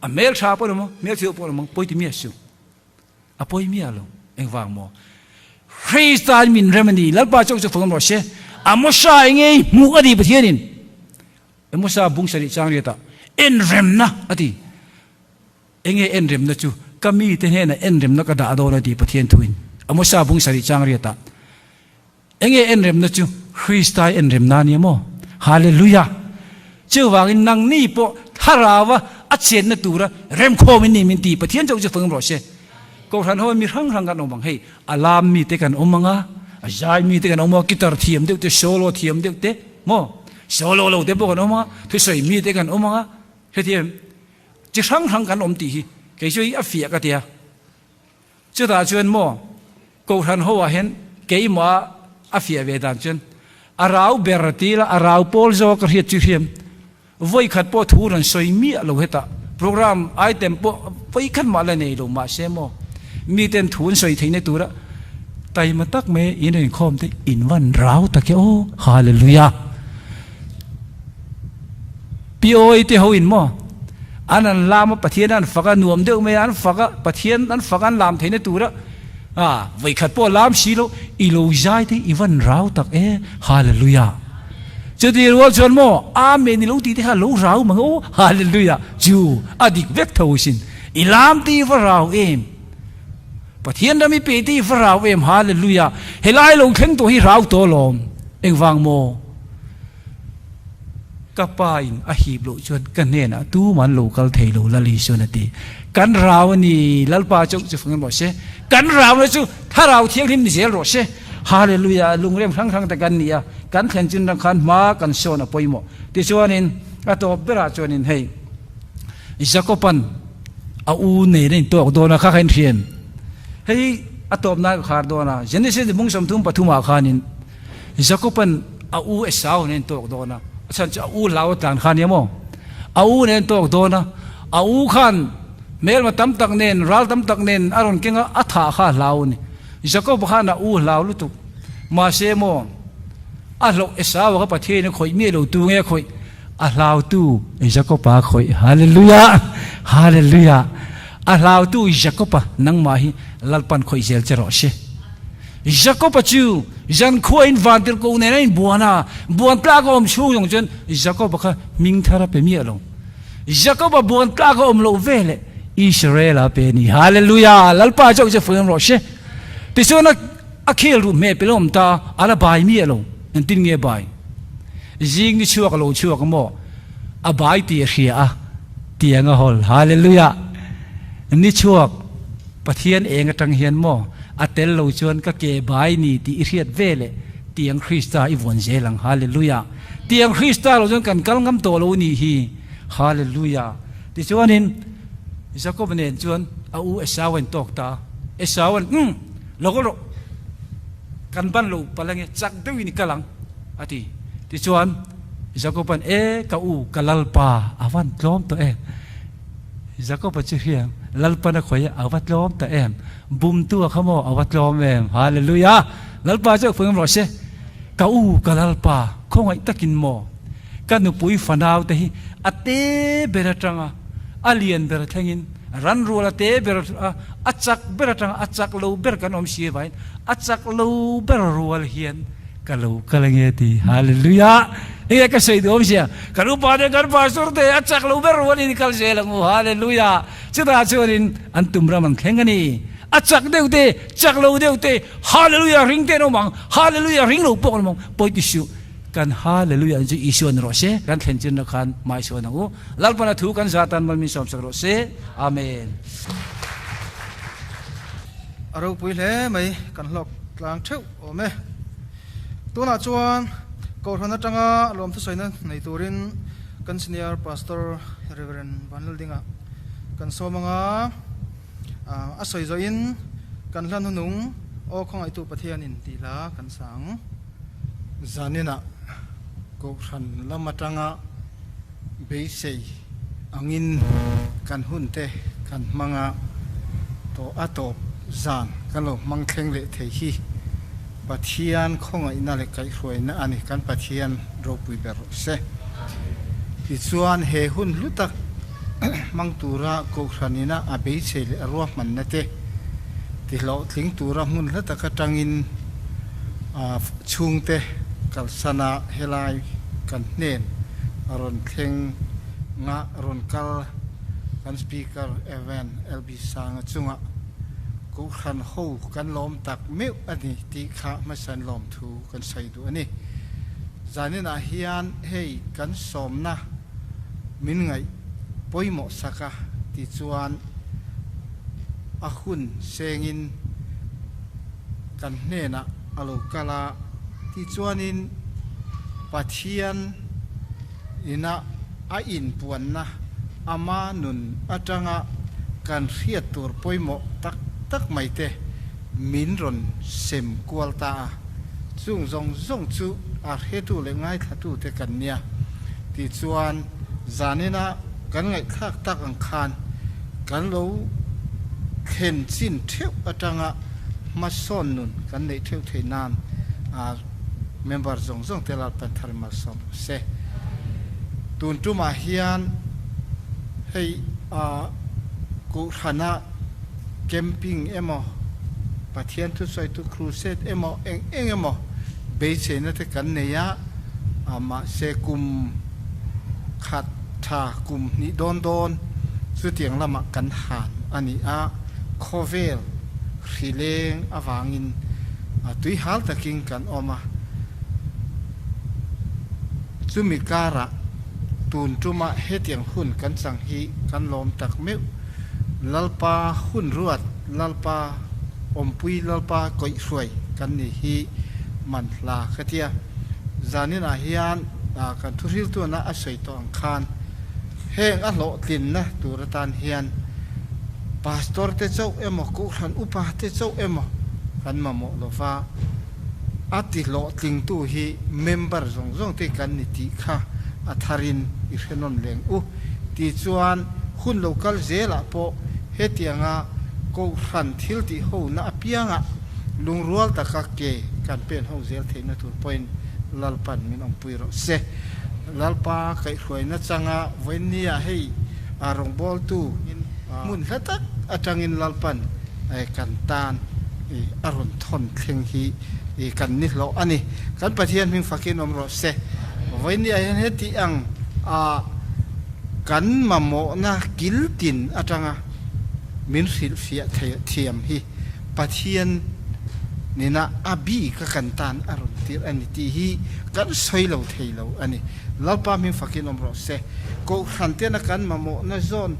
a hmeltha pawh an awm ang, hmelchhe deuh pawh an awm ang, pawi ti miah suh. A pawi miah lo. Engvang maw? Krista in min rem a ni. Lalpa chauh chu fawng rawh se. Amosa enge hmuh a ni Pathianin. Amosa bung sarih chang riatah enremna a ti. Enge enremna chu? Ka mite hnenah enremna ka dah dawn a ti Pathian thuin. Amosa bung sarih chang riatah Enge enremna chu Krista enremna a nia maw? Hallelujah! Chuvangin nangni pawh Thlarauva a chenna tura remkhawm in ni min ti Pathian chauh chu feng rawh se. Kohhran ho mi hrang hrang kan awm ang hei, a lam mite kan awm ang a, a zai mite kan awm a, guitar thiam deuh te, solo thiam deuh te maw? Solo lo te pawh kan awm ang a, thusawi mite kan awm ang a, hetiang chi hrang hrang kan awm tih hi kei chu a fiah ka tia. Chutah chuan maw Kohhran ho ah hian keimah a fiah ve dan chuan a rau ber ti ila a rau pawl zawk ka hriat chu hriam vawi khat pawh thu rawn sawi miah lo hetah program item pawh vawi khat mah la nei lo mahse maw miten thu an sawi theihna tura taima tak mai in rawn inkhawm te in van rau tak e aw Hallelujah Piawi te ho in maw an an lam a Pathian an fak a nuam deuh mai a an fak a Pathian an fak a an lam theihna tura a vawikhat pawh lam si lo i lo zai te i van rau tak e Hallelujah chuti rual chuan maw Amen i lo tih te kha lo rau mang aw Hallelujah chu a dik vek tho sin i lam te i va rau em Pathian ram i pe te i va rau em Hallelujah helai lo thleng tawh hi rau tawh alawm engvang maw Ka pa in a hip loh chuan ka hnenah tumah an lo kal thei lo Lal Isuan a ti. Kan rau a ni, Lalpa chauh chu fang rawh se. Kan rauna chu Thlarau Thianghlim ni zel rawh se. Hallelujah, lungrem hrang hrang te kan ni a, kan thlen chin rang khan hma kan sawn a pawimawh. Tichuanin a tawp berah chuanin hei Jakoban a u nen a intawk dawn a, kha kha inhriam. Hei a tawp nan ka khar dawn a, Genesis bung 33 ah khanin Jakoban a u Esau nen tawk dawn a, a chhan chu a u hlau a tlan kha nia maw? A u nen tawk dawn a, a u khan hmelma tam tak nen, ral tam tak nen a rawn keng a, a thah kha a hlau a ni. Jakob khan a u hlau lutuk. Mahse maw, a hlauh Esau kha Pathian a khawih miah lo tu nge a khawih? A hlautu Jakoba khawih. Hallelujah! Hallelujah! A hlautu Jakoba nangmah hi Lalpan khawih zel che rawh se. Jakoba chu zankhua in vantirhkoh nen a inbuan a, buan tlak a awm chhung zawng chuan Jakoba kha hming thar a pe miah lo. Jakoba buan tlak a awm loh veleh Israel-a pe a ni. Hallelujah! Lalpa chauh chu fuih rawh se. Tichuan a khel ruh hmeh pel a awm ta, a la bai miah lo. Engtin nge bai? Zing ni chhuak a lo chhuak maw? A bai tih a hria a, tiang a hawl. Hallelujah! Ni chhuak Pathian eng atang hian maw? A tel lo chuan ka ke bai ni tih i hriat ve leh tiang Krista i vuan zel ang. Hallelujah! Tiang Krista lo chuan kan kal ngam tawh lo nih hi. Hallelujah! Tichuanin Jakob nen chuan a u Esau a intawk ta. Esau an, Umm, lo kal rawh. Kan ban lo palh ange, chak deuhin i kal ang, a ti. Tichuan Jakob-a'n, E, ka u, ka Lalpa, a van tlawm tawh em? Jakob-a chu hian, Lalpan a khawi a, a va tlawm ta em? Bumtu a kha maw, a va tlawm em? Hallelujah! Lalpa chu a pui ngam rawh se. Ka u, ka Lalpa, khawngaih takin maw? Ka nupui fanau te hi a te ber atanga a lian ber thlengin, ran rual a te ber a, a chak ber atanga a chak lo ber kan awm si avangin a chak lo ber rual hian ka lo kal ange ti. Hallelujah! Enge ka sawi duh awmzia? Kan upa te, kan pastor te a chak lo ber rualin i kal zel ang u. Hallelujah! Chutah chuanin an tum ram an thleng a ni. A chak deuh te, chak lo deuh te, Hallelujah ring te an awm ang, Hallelujah ring lo pawh an awm ang, pawi ti suh. Kan Hallelujah chu Isua ni rawh se. Kan thlen chinna khan hmai sawn ang u. Lalpana thu kan zah tan mal min sawmsak rawh se. Amen. A ropui hle mai, kan hlawk tlang theuh awm e. Tunah chuan Kohhran atanga lawmthusawina nei turin kan Senior Pastor Rev. Vanlaldinga kan sawm anga a sawi zawhin kan hla hnunung Aw Khawngaihtu Pathianin tih hla kan sa ang. Zaninah Kohhran lam atanga beisei angin kan hunte kan hmang a, tawh a tawp zan kan lo hmang thleng leh thei hi Pathian khawngaihna leh kaihhruaina a ni, kan Pathian ropui ber rawh se. Tichuan he hun hlu tak hmang tura Kohhranina a beisei leh a ruahmanna te tihlawhtling tura hmun hla tak atangin chhungte kalsana helai kan hnen a rawn thleng nga rawn kal kan Speaker Evan LB Sanga chungah Kohhran ho kan lawm tak meuh a ni tih kha hmasan lawmthu kan sawi duh a ni. Zaninah hian hei kan sawmna min ngaih pawimawh sak a ti chuan a hun sengin kan hnenah a lo kal a ti chuanin Pathian ina a inpuanna ama nun atanga kan hriat tur pawimawh tak tak mai te min rawn sem kual ta a, chung zawng zawng chu a hretu leh ngaithlatu te kan nia ti chuan zanina kan ngaihthlak tak ang khan kan lo thlen chin theuh atanga hmasawn nun kan neih theuh theih nan a member zawng zawng te Lalpan thar malsawm rawh se. Tun tumah hian hei a Kohhrana camping emaw Pathian thusawitu crusade emaw eng eng emaw beiseina te kan nei a, mahse kum khat tha kum hnih dawn dawn chutiang lamah kan han a ni a, khawvel hri leng avangin tui hal takin kan awm a, chumi karah tun tuma hetiang hun kan chang hi kan lawm tak meuh. Lalpa hun ruat, Lalpa awmpui, Lalpa kawihhruai kan ni hi man hla ka tia. Zaninah hian kan thuhriltuana a sawi tawh ang khan heng a hlawhtlinna tur atan hian Pastor te chauh emaw, Kohhran upa te chauh emaw kan mamawh lova, a ti hlawhtlingtu hi member zawng zawng te kan ni tih kha a tharin i hre nawn leng u. Tichuan, hun lo kal zelah pawh hetianga Kohhran thil tih hona apiangah lungrual taka ke kan pen ho zel theihna tur pawhin Lalpan min awmpui rawh se. Lalpa kaihhruaina changa vawiinnia hei a rawngbawltu hmun hla tak atangin Lalpan kan tan a rawn thawn thleng hi kan ni hlawh a ni. Kan Pathian hming fakin awm rawh se. Vawiinnia hian heti ang a kan mamawhna kil tin atanga min hrilhfiah thiam hi Pathian nena a bik a kan tan a rawn tir a ni tih hi kan sawi lo thei lo a ni. Lalpa hming fakin awm rawh se. Kohhran tena kan mamawhna zawn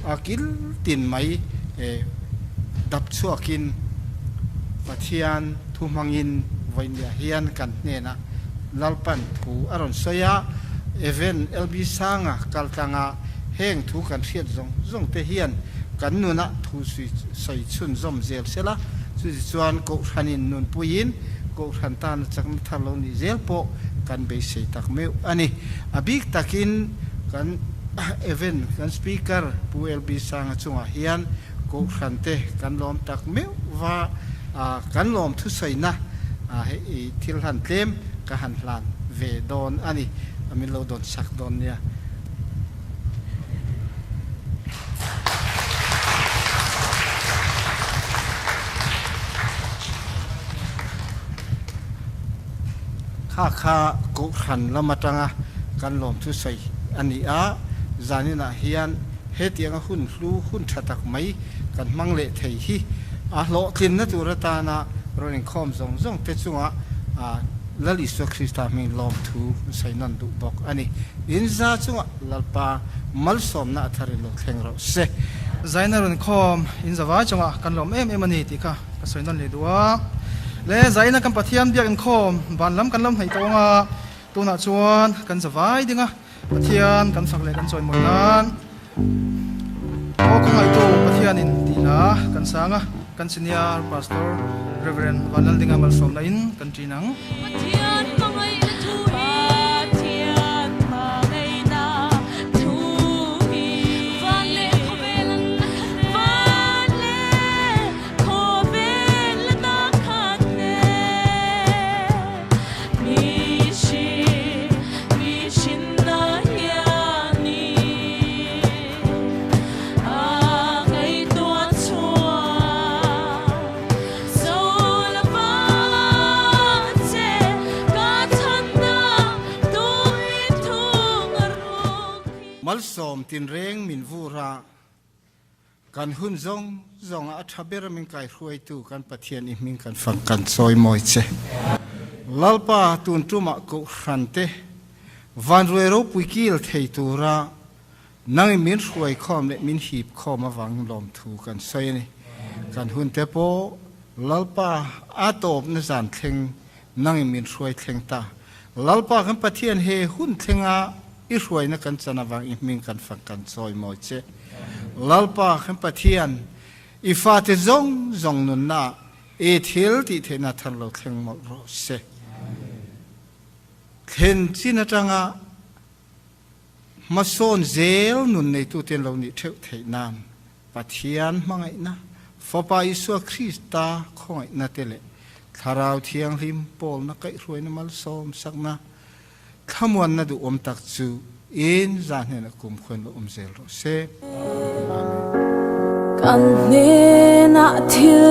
a kil tin mai dap chhuakin. Pathian thu hmangin vawinia hian kan hnenah Lalpan thu a rawn sawi a, Evan LB Sanga kaltlanga heng thu kan hriat zawng zawng te hian kan nunah thu sawi chhunzawm zel sela, chutichuan Kohhranin nunpuiin Kohhran tana chakna thar lo nih zel pawh kan beisei tak meuh a ni. A bik takin kan Evan kan Speaker Pu LB Sanga chungah hian Kohhran te kan lawm tak meuh va, kan lawm thusawiina hei thil han tlem ka han hlan ve dawn a ni, min lo dawn sak dawn nia. Kha kha Kohhran lam atanga kan lawm thusawi a ni a, zaninah hian Hetianga hun hlu hun tha tak mai kan hmang leh thei hi a hlawhtlinna tur atana rawn inkhawm zawng zawng te chunga Lal Isua Krista hming lawmthu an sawi nawn duh bawk a ni. In za chunga Lalpa malsawmna a thar in lo thleng rawh se. Zaina rawn inkhawm in za vai chunga kan lawm em em a ni tih kha ka sawi nawn leh duh a. Le Zaina kan Pathian biak inkhawm van lam kan lo hnaih tawh ang a, tunah chuan kan za vai ding a. Pathian kan fak leh kan chawimawi nan Aw khawngaihtu Pathianin tih hla kan sang a, kan Senior Pastor Rev. Vanlaldinga malsawmna in kan ṭin ang. Pathian hmangaihna thu hi Pathian hmangaihna thu hi Van leh khawvel an na khat e Van leh khawvel a na khat e. Malsawm tinreng min vur a, kan hun zawng zawngah a tha ber min kaihruaitu kan Pathian i hming kan fak kan chawi mawi che. Lalpa tun tumah kohhran te vanruai ropui kil thei tura nangin min hruai khawm leh min hip khawm avangin lawmthu kan sawi a ni. Kan hun te pawh Lalpa a tawpna zan thleng Nangin min hruai thleng ta. Lalpa kan Pathian he hun thlenga i hruaina kan chan avang i hming kan fak kan chawimawi che. Lalpa kan Pathian, i fate zawng zawng nunna ah i thil tih theihna thar lo thleng mawlh rawh se. Thlen chin atanga hmasawn zel nun neitute an lo nih theuh theih nan Pathian hmangaihna, Fapa Isua Krista khawngaihna te leh Thlarau Thianghlim pawlna kaihhruaina malsawm sakna thlamuanna duhawm tak chu in za hnenah kumkhuan lo awm zel rawh se. Amen. Kan hnenah thil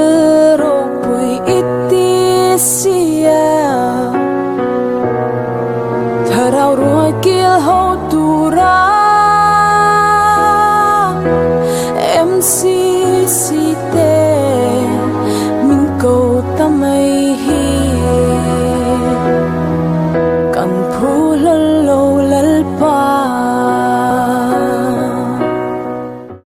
ropui i ti si e.